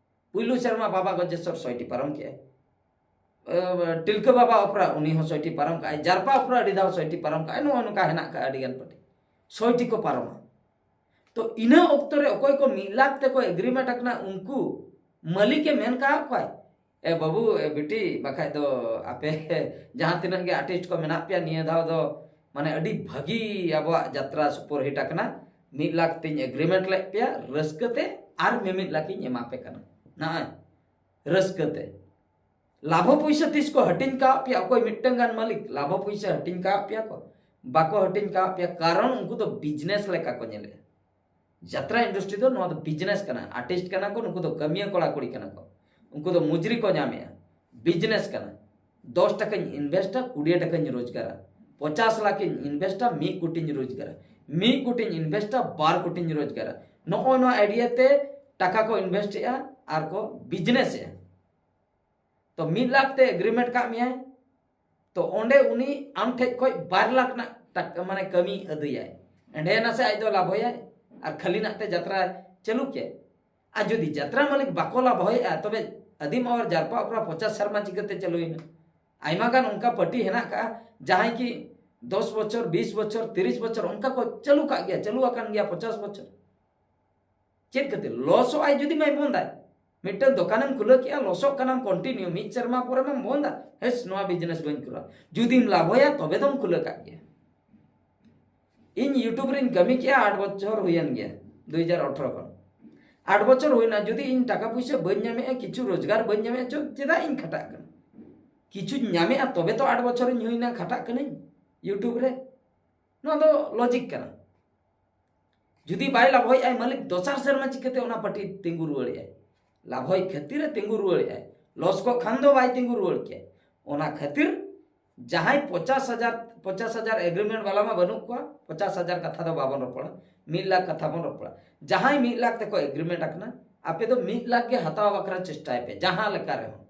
ᱯᱩᱭᱞᱩ ᱥᱮᱨᱢᱟ ᱵᱟᱵᱟ ᱜᱚᱡᱮᱥᱚᱨ ᱥᱚᱭ ᱴᱤ ᱯᱟᱨᱚᱢ ᱠᱮᱜᱼᱟᱭ᱾ ᱮ, ᱴᱤᱞᱠᱟᱹ ᱵᱟᱵᱟ ᱚᱯᱮᱨᱟ, ᱩᱱᱤ ᱦᱚᱸ ᱥᱚᱭ ᱴᱤ ᱯᱟᱨᱚᱢ ᱠᱟᱜᱼᱟᱭ᱾ ᱡᱟᱨᱯᱟ ᱚᱯᱮᱨᱟ ᱟᱹᱰᱤ ᱫᱷᱟᱣ ᱥᱚᱭ ᱴᱤ ᱯᱟᱨᱚᱢ ᱠᱟᱜᱼᱟᱭ᱾ ᱱᱚᱜᱼᱚ ᱱᱚᱝᱠᱟ ᱦᱮᱱᱟᱜ ᱠᱟᱜᱼᱟ ᱟᱹᱰᱤ ᱜᱟᱱ ᱯᱟᱹᱴᱤ᱾ ᱥᱚᱭ ᱴᱤ ᱠᱚ ᱯᱟᱨᱚᱢᱟ᱾ ᱛᱚ ᱤᱱᱟᱹ ᱚᱠᱛᱚ ᱨᱮ ᱚᱠᱚᱭ ᱠᱚ ᱢᱤᱫ ᱞᱟᱠᱷ ᱛᱮᱠᱚ ᱮᱜᱽᱨᱤᱢᱮᱱᱴ ᱟᱠᱟᱱᱟ, ᱩᱱᱠᱩ ᱢᱟᱹᱞᱤᱠᱮ ᱢᱮᱱ ᱠᱟᱜ ᱠᱚᱣᱟᱭ, "ᱮ ᱵᱟᱹᱵᱩ, ᱮ ᱵᱤᱴᱤ, ᱵᱟᱠᱷᱟᱡ ᱫᱚ ᱟᱯᱮ ᱡᱟᱦᱟᱸ ᱛᱤᱱᱟᱹᱜ ᱜᱮ ᱟᱨᱴᱤᱥᱴ ᱠᱚ ᱢᱮᱱᱟᱜ ᱯᱮᱭᱟ, ᱱᱤᱭᱟᱹ ᱫᱷᱟᱣ ᱫᱚ ᱢᱟᱱᱮ ᱟᱹᱰᱤ ᱵᱷᱟᱹᱜᱤ ᱟᱵᱚᱣᱟᱜ ᱡᱟᱛᱨᱟ ᱥᱩᱯᱟᱨ ᱦᱤᱴ ᱟᱠᱟᱱᱟ, ᱢᱤᱫ ᱞᱟᱠᱷ ᱛᱤᱧ ᱮᱜᱽᱨᱤᱢᱮᱱᱴ ᱞᱮᱫ ᱯᱮᱭᱟ, ᱨᱟᱹᱥᱠᱟᱹ ᱛᱮ ᱟᱨ ᱢᱤᱢᱤᱫ ᱞᱟᱠᱷ ᱤᱧ ᱮᱢᱟ ᱯᱮ ᱠᱟᱱᱟ, ᱱᱚᱜᱼᱚᱭ ᱨᱟᱹᱥᱠᱟᱹ ᱛᱮ᱾" ᱞᱟᱵᱷᱚ ᱯᱩᱭᱥᱟᱹ ᱛᱤᱥ ᱠᱚ ᱦᱟᱹᱴᱤᱧ ᱠᱟᱣᱟᱫ ᱯᱮᱭᱟ? ᱚᱠᱚᱭ ᱢᱤᱫᱴᱟᱝ ᱜᱟᱱ ᱢᱟᱹᱞᱤᱠ ᱞᱟᱵᱷᱚ ᱯᱩᱭᱥᱟᱹ ᱦᱟᱹᱴᱤᱧ ᱠᱟᱣᱟᱫ ᱯᱮᱭᱟ ᱠᱚ? ᱵᱟᱠᱚ ᱦᱟᱹᱴᱤᱧ ᱠᱟᱣᱟᱫ ᱯᱮᱭᱟ, ᱠᱟᱨᱚᱱ ᱩᱱᱠᱩ ᱫᱚ ᱵᱤᱡᱽᱱᱮᱥ ᱞᱮᱠᱟ ᱠᱚ ᱧᱮᱞᱮᱜᱼᱟ᱾ ᱡᱟᱛᱨᱟ ᱤᱱᱰᱟᱥᱴᱨᱤ ᱫᱚ ᱱᱚᱣᱟ ᱫᱚ ᱵᱤᱡᱽᱱᱮᱥ ᱠᱟᱱᱟ᱾ ᱟᱨᱴᱤᱥᱴ ᱠᱟᱱᱟ ᱠᱚ, ᱱᱩᱠᱩ ᱫᱚ ᱠᱟᱹᱢᱤᱭᱟᱹ ᱠᱚᱲᱟ ᱠᱩᱲᱤ ᱠᱟᱱᱟ ᱠᱚ, ᱩᱱᱠᱩ ᱫᱚ ᱢᱩᱡᱽᱨᱤ ᱠᱚ ᱧᱟᱢᱮᱜᱼᱟ᱾ ᱵᱤᱡᱽᱱᱮᱥ ᱠᱟᱱᱟ᱾ ᱫᱚᱥ ᱴᱟᱠᱟᱧ ᱤᱱᱵᱷᱮᱥᱴᱟ, ᱠᱩᱲᱤ ᱴᱟᱠᱟᱧ ᱨᱳᱡᱽᱜᱟᱨᱟ᱾ ᱯᱚᱪᱟᱥ ᱞᱟᱠᱷ ᱤᱧ ᱤᱱᱵᱷᱮᱥᱴᱟ, ᱢᱤᱫ ᱠᱳᱴᱤᱧ ᱨᱳᱡᱽᱜᱟᱨᱟ᱾ ᱢᱤᱫ ᱠᱳᱴᱤᱧ ᱤᱱᱵᱷᱮᱥᱴᱟ, ᱵᱟᱨ ᱠᱳᱴᱤᱧ ᱨᱳᱡᱽᱜᱟᱨᱟ᱾ ᱱᱚᱜᱼᱚᱭ ᱱᱚᱣᱟ ᱟᱭᱰᱤᱭᱟ ᱛᱮ ᱴᱟᱠᱟ ᱠᱚ ᱤᱱᱵᱷᱮᱥᱴ ᱮᱜᱼᱟ ᱟᱨ ᱠᱚ ᱵᱤᱡᱽᱱᱮᱥ ᱮᱜᱼᱟ᱾ ᱛᱚ ᱢᱤᱫ ᱞᱟᱠᱷ ᱛᱮ ᱮᱜᱽᱨᱤᱢᱮᱱᱴ ᱠᱟᱜ ᱢᱮᱭᱟᱭ, ᱛᱚ ᱚᱸᱰᱮ ᱩᱱᱤ ᱟᱢ ᱴᱷᱮᱡ ᱠᱷᱚᱡ ᱵᱟᱨ ᱞᱟᱠᱷ ᱨᱮᱱᱟᱜ ᱴᱟᱠᱟ, ᱢᱟᱱᱮ ᱠᱟᱹᱢᱤ ᱟᱹᱫᱟᱹᱭᱟᱭ᱾ ᱮᱸᱰᱮ ᱱᱟᱥᱮ ᱟᱡ ᱫᱚ ᱞᱟᱵᱷᱚᱭᱟᱭ ᱟᱨ ᱠᱷᱟᱹᱞᱤ ᱱᱟᱜ ᱛᱮ ᱡᱟᱛᱨᱟ ᱪᱟᱹᱞᱩ ᱠᱮᱫ᱾ ᱟᱨ ᱡᱩᱫᱤ ᱡᱟᱛᱨᱟ ᱢᱟᱹᱞᱤᱠ ᱵᱟᱠᱚ ᱞᱟᱵᱷᱚᱭᱮᱫᱼᱟ, ᱛᱚᱵᱮ ᱟᱹᱫᱤᱢ ᱟᱣᱟᱨ ᱡᱟᱨᱯᱟ ᱚᱯᱨᱟ ᱯᱚᱪᱟᱥ ᱥᱮᱨᱢᱟ ᱪᱤᱠᱟᱹᱛᱮ ᱪᱟᱹᱞᱩᱭᱮᱱᱟ? ᱟᱭᱢᱟ ᱜᱟᱱ ᱚᱱᱠᱟ ᱯᱟᱹᱴᱤ ᱦᱮᱱᱟᱜ ᱠᱟᱜᱼᱟ, ᱡᱟᱦᱟᱸᱭ ᱠᱤ ᱫᱚᱥ ᱵᱚᱪᱷᱚᱨ, ᱵᱤᱥ ᱵᱚᱪᱷᱚᱨ, ᱛᱤᱨᱤᱥ ᱵᱚᱪᱷᱚᱨ ᱚᱱᱠᱟ ᱠᱚ ᱪᱟᱹᱞᱩ ᱠᱟᱜ ᱜᱮᱭᱟ, ᱪᱟᱹᱞᱩ ᱟᱠᱟᱱ ᱜᱮᱭᱟ ᱯᱚᱪᱟᱥ ᱵᱚᱪᱷᱚᱨ᱾ ᱪᱮᱫ ᱠᱷᱟᱹᱛᱤᱨ? ᱞᱚᱥᱚᱜ ᱟᱭ ᱡᱩᱫᱤ ᱢᱟᱭ ᱵᱚᱱᱫᱟᱭ᱾ ᱢᱤᱫᱴᱟᱝ ᱫᱚᱠᱟᱱᱮᱢ ᱠᱷᱩᱞᱟᱹᱣ ᱠᱮᱜᱼᱟ, ᱞᱚᱥᱚᱜ ᱠᱟᱱᱟᱢ ᱠᱚᱱᱴᱤᱱᱤᱭᱩ, ᱢᱤᱫ ᱥᱮᱨᱢᱟ ᱯᱚᱨᱮ ᱢᱟᱢ ᱵᱚᱱᱫᱟ, ᱦᱮᱥ, ᱱᱚᱣᱟ ᱵᱤᱡᱽᱱᱮᱥ ᱵᱟᱹᱧ ᱠᱚᱨᱟᱣᱟ᱾ ᱡᱩᱫᱤᱢ ᱞᱟᱵᱷᱚᱭᱟ, ᱛᱚᱵᱮ ᱫᱚᱢ ᱠᱷᱩᱞᱟᱹᱣ ᱠᱟᱜ ᱜᱮᱭᱟ᱾ ᱤᱧ YouTube ᱨᱤᱧ ᱠᱟᱹᱢᱤ ᱠᱮᱜᱼᱟ, ᱟᱴ ᱵᱚᱪᱷᱚᱨ ᱦᱩᱭᱮᱱ ᱜᱮᱭᱟ, ᱫᱩ ᱦᱟᱡᱟᱨ ᱟᱴᱷᱨᱚ ᱠᱷᱚᱱ᱾ ᱟᱴ ᱵᱚᱪᱷᱚᱨ ᱦᱩᱭᱱᱟ, ᱡᱩᱫᱤ ᱤᱧ ᱴᱟᱠᱟ ᱯᱩᱭᱥᱟᱹ ᱵᱟᱹᱧ ᱧᱟᱢᱮᱜᱼᱟ, ᱠᱤᱪᱷᱩ ᱨᱳᱡᱽᱜᱟᱨ ᱵᱟᱹᱧ ᱧᱟᱢᱮᱜᱼᱟ, ᱪᱚ, ᱪᱮᱫᱟᱜ ᱤᱧ ᱠᱷᱟᱴᱟᱜ ᱠᱟᱱᱟ? ᱠᱤᱪᱷᱩᱧ ᱧᱟᱢᱮᱜᱼᱟ, ᱛᱚᱵᱮ ᱛᱚ ᱟᱴ ᱵᱚᱪᱷᱚᱨᱤᱧ ᱦᱩᱭᱱᱟ ᱠᱷᱟᱴᱟᱜ ᱠᱟᱹᱱᱟᱹᱧ YouTube ᱨᱮ᱾ ᱱᱚᱣᱟ ᱫᱚ ᱞᱚᱡᱤᱠ ᱠᱟᱱᱟ᱾ ᱡᱩᱫᱤ ᱵᱟᱭ ᱞᱟᱵᱷᱚᱭᱮᱜᱼᱟᱭ ᱢᱟᱹᱞᱤᱠ, ᱫᱚᱥᱟᱨ ᱥᱮᱨᱢᱟ ᱪᱤᱠᱟᱹᱛᱮ ᱚᱱᱟ ᱯᱟᱹᱴᱤ ᱛᱤᱸᱜᱩ ᱨᱩᱣᱟᱹᱲᱮᱜᱼᱟᱭ? ᱞᱟᱵᱷᱚᱭ ᱠᱷᱟᱹᱛᱤᱨᱮ ᱛᱤᱸᱜᱩ ᱨᱩᱣᱟᱹᱲᱮᱜᱼᱟᱭ, ᱞᱚᱥ ᱠᱚᱜ ᱠᱷᱟᱱ ᱫᱚ ᱵᱟᱭ ᱛᱤᱸᱜᱩ ᱨᱩᱣᱟᱹᱲ ᱠᱮᱭᱟ᱾ ᱚᱱᱟ ᱠᱷᱟᱹᱛᱤᱨ ᱡᱟᱦᱟᱸᱭ ᱯᱚᱪᱟᱥ ᱦᱟᱡᱟᱨ, ᱯᱚᱪᱟᱥ ᱦᱟᱡᱟᱨ ᱮᱜᱽᱨᱤᱢᱮᱱᱴ ᱵᱟᱞᱟ ᱢᱟ ᱵᱟᱹᱱᱩᱜ ᱠᱚᱣᱟ, ᱯᱚᱪᱟᱥ ᱦᱟᱡᱟᱨ ᱠᱟᱛᱷᱟ ᱫᱚ ᱵᱟᱵᱚᱱ ᱨᱚᱯᱚᱲᱟ, ᱢᱤᱫ ᱞᱟᱠᱷ ᱠᱟᱛᱷᱟ ᱵᱚᱱ ᱨᱚᱯᱚᱲᱟ᱾ ᱡᱟᱦᱟᱸᱭ ᱢᱤᱫ ᱞᱟᱠᱷ ᱛᱮᱠᱚ ᱮᱜᱽᱨᱤᱢᱮᱱᱴ ᱟᱠᱟᱱᱟ, ᱟᱯᱮ ᱫᱚ ᱢᱤᱫ ᱞᱟᱠᱷ ᱜᱮ ᱦᱟᱛᱟᱣ ᱵᱟᱠᱷᱨᱟ ᱪᱮᱥᱴᱟᱭ ᱯᱮ ᱡᱟᱦᱟᱸ ᱞᱮᱠᱟ ᱨᱮᱦᱚᱸ᱾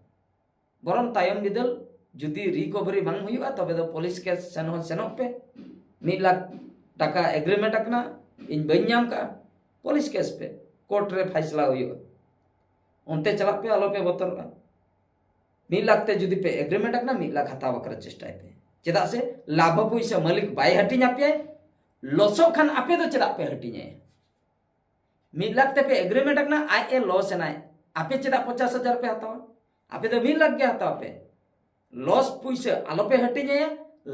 ᱵᱚᱨᱚᱝ ᱛᱟᱭᱚᱢ ᱵᱤᱫᱟᱹᱞ ᱡᱩᱫᱤ ᱨᱤᱠᱚᱵᱷᱟᱨᱤ ᱵᱟᱝ ᱦᱩᱭᱩᱜᱼᱟ, ᱛᱚᱵᱮ ᱫᱚ ᱯᱩᱞᱤᱥ ᱠᱮᱥ ᱥᱮᱱ ᱦᱚᱸ ᱥᱮᱱᱚᱜ ᱯᱮ᱾ ᱢᱤᱫ ᱞᱟᱠᱷ ᱴᱟᱠᱟ ᱮᱜᱽᱨᱤᱢᱮᱱᱴ ᱟᱠᱟᱱᱟ, ᱤᱧ ᱵᱟᱹᱧ ᱧᱟᱢ ᱠᱟᱜᱼᱟ, ᱯᱩᱞᱤᱥ ᱠᱮᱥ ᱯᱮ, ᱠᱳᱨᱴ ᱨᱮ ᱯᱷᱟᱭᱥᱞᱟ ᱦᱩᱭᱩᱜᱼᱟ᱾ ᱚᱱᱛᱮ ᱪᱟᱞᱟᱜ ᱯᱮ, ᱟᱞᱚ ᱯᱮ ᱵᱚᱛᱚᱨᱚᱜᱼᱟ᱾ ᱢᱤᱫ ᱞᱟᱠᱷ ᱛᱮ ᱡᱩᱫᱤ ᱯᱮ ᱮᱜᱽᱨᱤᱢᱮᱱᱴ ᱟᱠᱟᱱᱟ, ᱢᱤᱫ ᱞᱟᱠᱷ ᱦᱟᱛᱟᱣ ᱵᱟᱠᱷᱨᱟ ᱪᱮᱥᱴᱟᱭ ᱯᱮ᱾ ᱪᱮᱫᱟᱜ ᱥᱮ ᱞᱟᱵᱷ ᱯᱩᱭᱥᱟᱹ ᱢᱟᱹᱞᱤᱠ ᱵᱟᱭ ᱦᱟᱹᱴᱤᱧ ᱟᱯᱮᱭᱟᱭ, ᱞᱚᱥᱚᱜ ᱠᱷᱟᱱ ᱟᱯᱮ ᱫᱚ ᱪᱮᱫᱟᱜ ᱯᱮ ᱦᱟᱹᱴᱤᱧᱟᱭᱟ? ᱢᱤᱫ ᱞᱟᱠᱷ ᱛᱮᱯᱮ ᱮᱜᱽᱨᱤᱢᱮᱱᱴ ᱟᱠᱟᱱᱟ, ᱟᱡ ᱮ ᱞᱚᱥ ᱮᱱᱟᱭ, ᱟᱯᱮ ᱪᱮᱫᱟᱜ ᱯᱚᱧᱪᱟᱥ ᱦᱟᱡᱟᱨ ᱯᱮ ᱦᱟᱛᱟᱣᱟ? ᱟᱯᱮ ᱫᱚ ᱢᱤᱫ ᱞᱟᱠᱷ ᱜᱮ ᱦᱟᱛᱟᱣ ᱯᱮ᱾ ᱞᱚᱥ ᱯᱩᱭᱥᱟᱹ ᱟᱞᱚᱯᱮ ᱦᱟᱹᱴᱤᱧᱟᱭᱟ,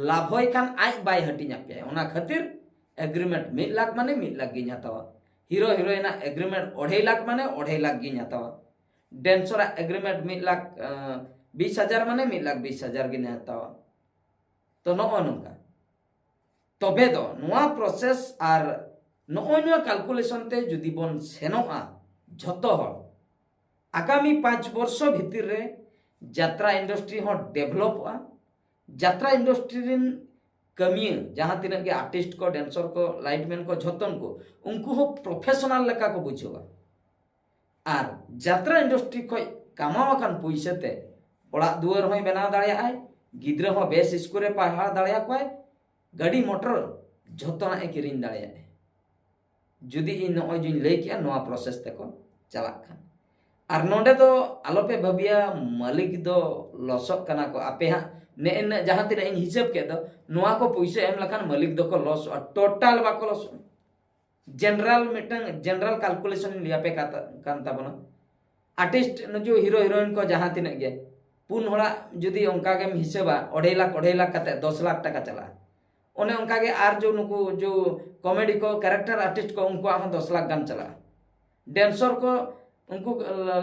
ᱞᱟᱵᱷᱚᱭ ᱠᱷᱟᱱ ᱟᱡ ᱵᱟᱭ ᱦᱟᱹᱴᱤᱧ ᱟᱯᱮᱭᱟ᱾ ᱚᱱᱟ ᱠᱷᱟᱹᱛᱤᱨ ᱮᱜᱽᱨᱤᱢᱮᱱᱴ ᱢᱤᱫ ᱞᱟᱠᱷ ᱢᱟᱱᱮ ᱢᱤᱫ ᱞᱟᱠᱷ ᱜᱤᱧ ᱦᱟᱛᱟᱣᱟ, ᱦᱤᱨᱳ ᱦᱤᱨᱳᱭᱤᱱᱟᱜ ᱮᱜᱽᱨᱤᱢᱮᱱᱴ ᱚᱲᱟᱭ ᱞᱟᱠᱷ ᱢᱟᱱᱮ ᱚᱲᱟᱭ ᱞᱟᱠᱷ ᱜᱤᱧ ᱦᱟᱛᱟᱣᱟ, ᱰᱮᱱᱥᱚᱨᱟᱜ ᱮᱜᱽᱨᱤᱢᱮᱱᱴ ᱢᱤᱫ ᱞᱟᱠᱷ ᱵᱤᱥ ᱦᱟᱡᱟᱨ ᱢᱟᱱᱮ ᱢᱤᱫ ᱞᱟᱠᱷ ᱵᱤᱥ ᱦᱟᱡᱟᱨ ᱜᱤᱧ ᱦᱟᱛᱟᱣᱟ᱾ ᱛᱚ ᱱᱚᱜᱼᱚ ᱱᱚᱝᱠᱟ᱾ ᱛᱚᱵᱮ ᱫᱚ ᱱᱚᱣᱟ ᱯᱨᱚᱥᱮᱥ ᱟᱨ ᱱᱚᱜᱼᱚᱭ ᱱᱚᱣᱟ ᱠᱟᱞᱠᱩᱞᱮᱥᱚᱱ ᱛᱮ ᱡᱩᱫᱤ ᱵᱚᱱ ᱥᱮᱱᱚᱜᱼᱟ ᱡᱷᱚᱛᱚ ᱦᱚᱲ, ᱟᱜᱟᱢᱤ ᱯᱟᱸᱪ ᱵᱚᱨᱥᱚ ᱵᱷᱤᱛᱤᱨ ᱨᱮ ᱡᱟᱛᱨᱟ ᱤᱱᱰᱟᱥᱴᱨᱤ ᱦᱚᱸ ᱰᱮᱵᱷᱞᱚᱯᱚᱜᱼᱟ᱾ ᱡᱟᱛᱨᱟ ᱤᱱᱰᱟᱥᱴᱨᱤ ᱨᱮᱱ ᱠᱟᱹᱢᱤᱭᱟᱹ, ᱡᱟᱦᱟᱸ ᱛᱤᱱᱟᱹᱜ ᱜᱮ ᱟᱨᱴᱤᱥᱴ ᱠᱚ, ᱰᱮᱱᱥᱚᱨ ᱠᱚ, ᱞᱟᱭᱤᱴᱢᱮᱱ ᱠᱚ, ᱡᱷᱚᱛᱚᱱ ᱠᱚ, ᱩᱱᱠᱩ ᱦᱚᱸ ᱯᱨᱚᱯᱷᱮᱥᱚᱱᱟᱞ ᱞᱮᱠᱟ ᱠᱚ ᱵᱩᱡᱷᱟᱹᱣᱟ᱾ ᱟᱨ ᱡᱟᱛᱨᱟ ᱤᱱᱰᱟᱥᱴᱨᱤ ᱠᱷᱚᱱ ᱠᱟᱢᱟᱣ ᱟᱠᱟᱱ ᱯᱩᱭᱥᱟᱹ ᱛᱮ ᱚᱲᱟᱜ ᱫᱩᱣᱟᱹᱨ ᱦᱚᱸᱭ ᱵᱮᱱᱟᱣ ᱫᱟᱲᱮᱭᱟᱜᱼᱟᱭ, ᱜᱤᱫᱽᱨᱟᱹ ᱦᱚᱸ ᱵᱮᱥ ᱥᱠᱩᱞ ᱨᱮ ᱯᱟᱲᱦᱟᱣ ᱫᱟᱲᱮᱭᱟᱠᱚᱣᱟᱭ, ᱜᱟᱹᱰᱤ ᱢᱚᱴᱚᱨ ᱡᱷᱚᱛᱚᱱᱟᱜ ᱮ ᱠᱤᱨᱤᱧ ᱫᱟᱲᱮᱭᱟᱜᱼᱟᱭ᱾ ᱡᱩᱫᱤ ᱤᱧ ᱱᱚᱜᱼᱚᱭ ᱡᱩᱧ ᱞᱟᱹᱭ ᱠᱮᱜᱼᱟ, ᱱᱚᱣᱟ ᱯᱨᱚᱥᱮᱥ ᱛᱮᱠᱚ ᱪᱟᱞᱟᱜ ᱠᱷᱟᱱ᱾ ᱟᱨ ᱱᱚᱰᱮ ᱫᱚ ᱟᱞᱚᱯᱮ ᱵᱷᱟᱹᱵᱤᱭᱟ ᱢᱟᱹᱞᱤᱠ ᱫᱚ ᱞᱚᱥᱚᱜ ᱠᱟᱱᱟ ᱠᱚ, ᱟᱯᱮ ᱦᱟᱸᱜ ᱱᱮᱜᱼᱮ ᱱᱤᱱᱟᱹᱜ ᱡᱟᱦᱟᱸ ᱛᱤᱱᱟᱹᱜ ᱤᱧ ᱦᱤᱥᱟᱹᱵ ᱠᱮᱫ ᱫᱚ, ᱱᱚᱣᱟ ᱠᱚ ᱯᱩᱭᱥᱟᱹ ᱮᱢ ᱞᱮᱠᱷᱟᱱ ᱢᱟᱹᱞᱤᱠ ᱫᱚᱠᱚ ᱞᱚᱥᱚᱜᱼᱟ, ᱴᱳᱴᱟᱞ ᱵᱟᱠᱚ ᱞᱚᱥᱚᱜᱼᱟ᱾ ᱡᱮᱱᱟᱨᱟᱞ ᱢᱤᱫᱴᱟᱝ ᱡᱮᱱᱟᱨᱟᱞ ᱠᱟᱞᱠᱩᱞᱮᱥᱚᱱ ᱤᱧ ᱞᱟᱹᱭ ᱟᱯᱮ ᱠᱟᱛ- ᱠᱟᱱ ᱛᱟᱵᱚᱱᱟ᱾ ᱟᱨᱴᱤᱥᱴ ᱱᱩᱡᱩ ᱦᱤᱨᱳ ᱦᱤᱨᱳᱭᱤᱱ ᱠᱚ ᱡᱟᱦᱟᱸ ᱛᱤᱱᱟᱹᱜ ᱜᱮ, ᱯᱩᱱ ᱦᱚᱲᱟᱜ ᱡᱩᱫᱤ ᱚᱱᱠᱟ ᱜᱮᱢ ᱦᱤᱥᱟᱹᱵᱟ, ᱚᱲᱟᱭ ᱞᱟᱠᱷ ᱚᱲᱟᱭ ᱞᱟᱠᱷ ᱠᱟᱛᱮ ᱫᱚᱥ ᱞᱟᱠᱷ ᱴᱟᱠᱟ ᱪᱟᱞᱟᱜᱼᱟ᱾ ᱚᱱᱮ ᱚᱱᱠᱟ ᱜᱮ ᱟᱨ ᱡᱚ ᱱᱩᱠᱩ ᱡᱚ ᱠᱚᱢᱮᱰᱤ ᱠᱚ, ᱠᱮᱨᱮᱠᱴᱟᱨ ᱟᱨᱴᱤᱥᱴ ᱠᱚ, ᱩᱱᱠᱩᱣᱟᱜ ᱦᱚᱸ ᱫᱚᱥ ᱞᱟᱠᱷ ᱜᱟᱱ ᱪᱟᱞᱟᱜᱼᱟ᱾ ᱰᱮᱱᱥᱚᱨ ᱠᱚ, ᱩᱱᱠᱩ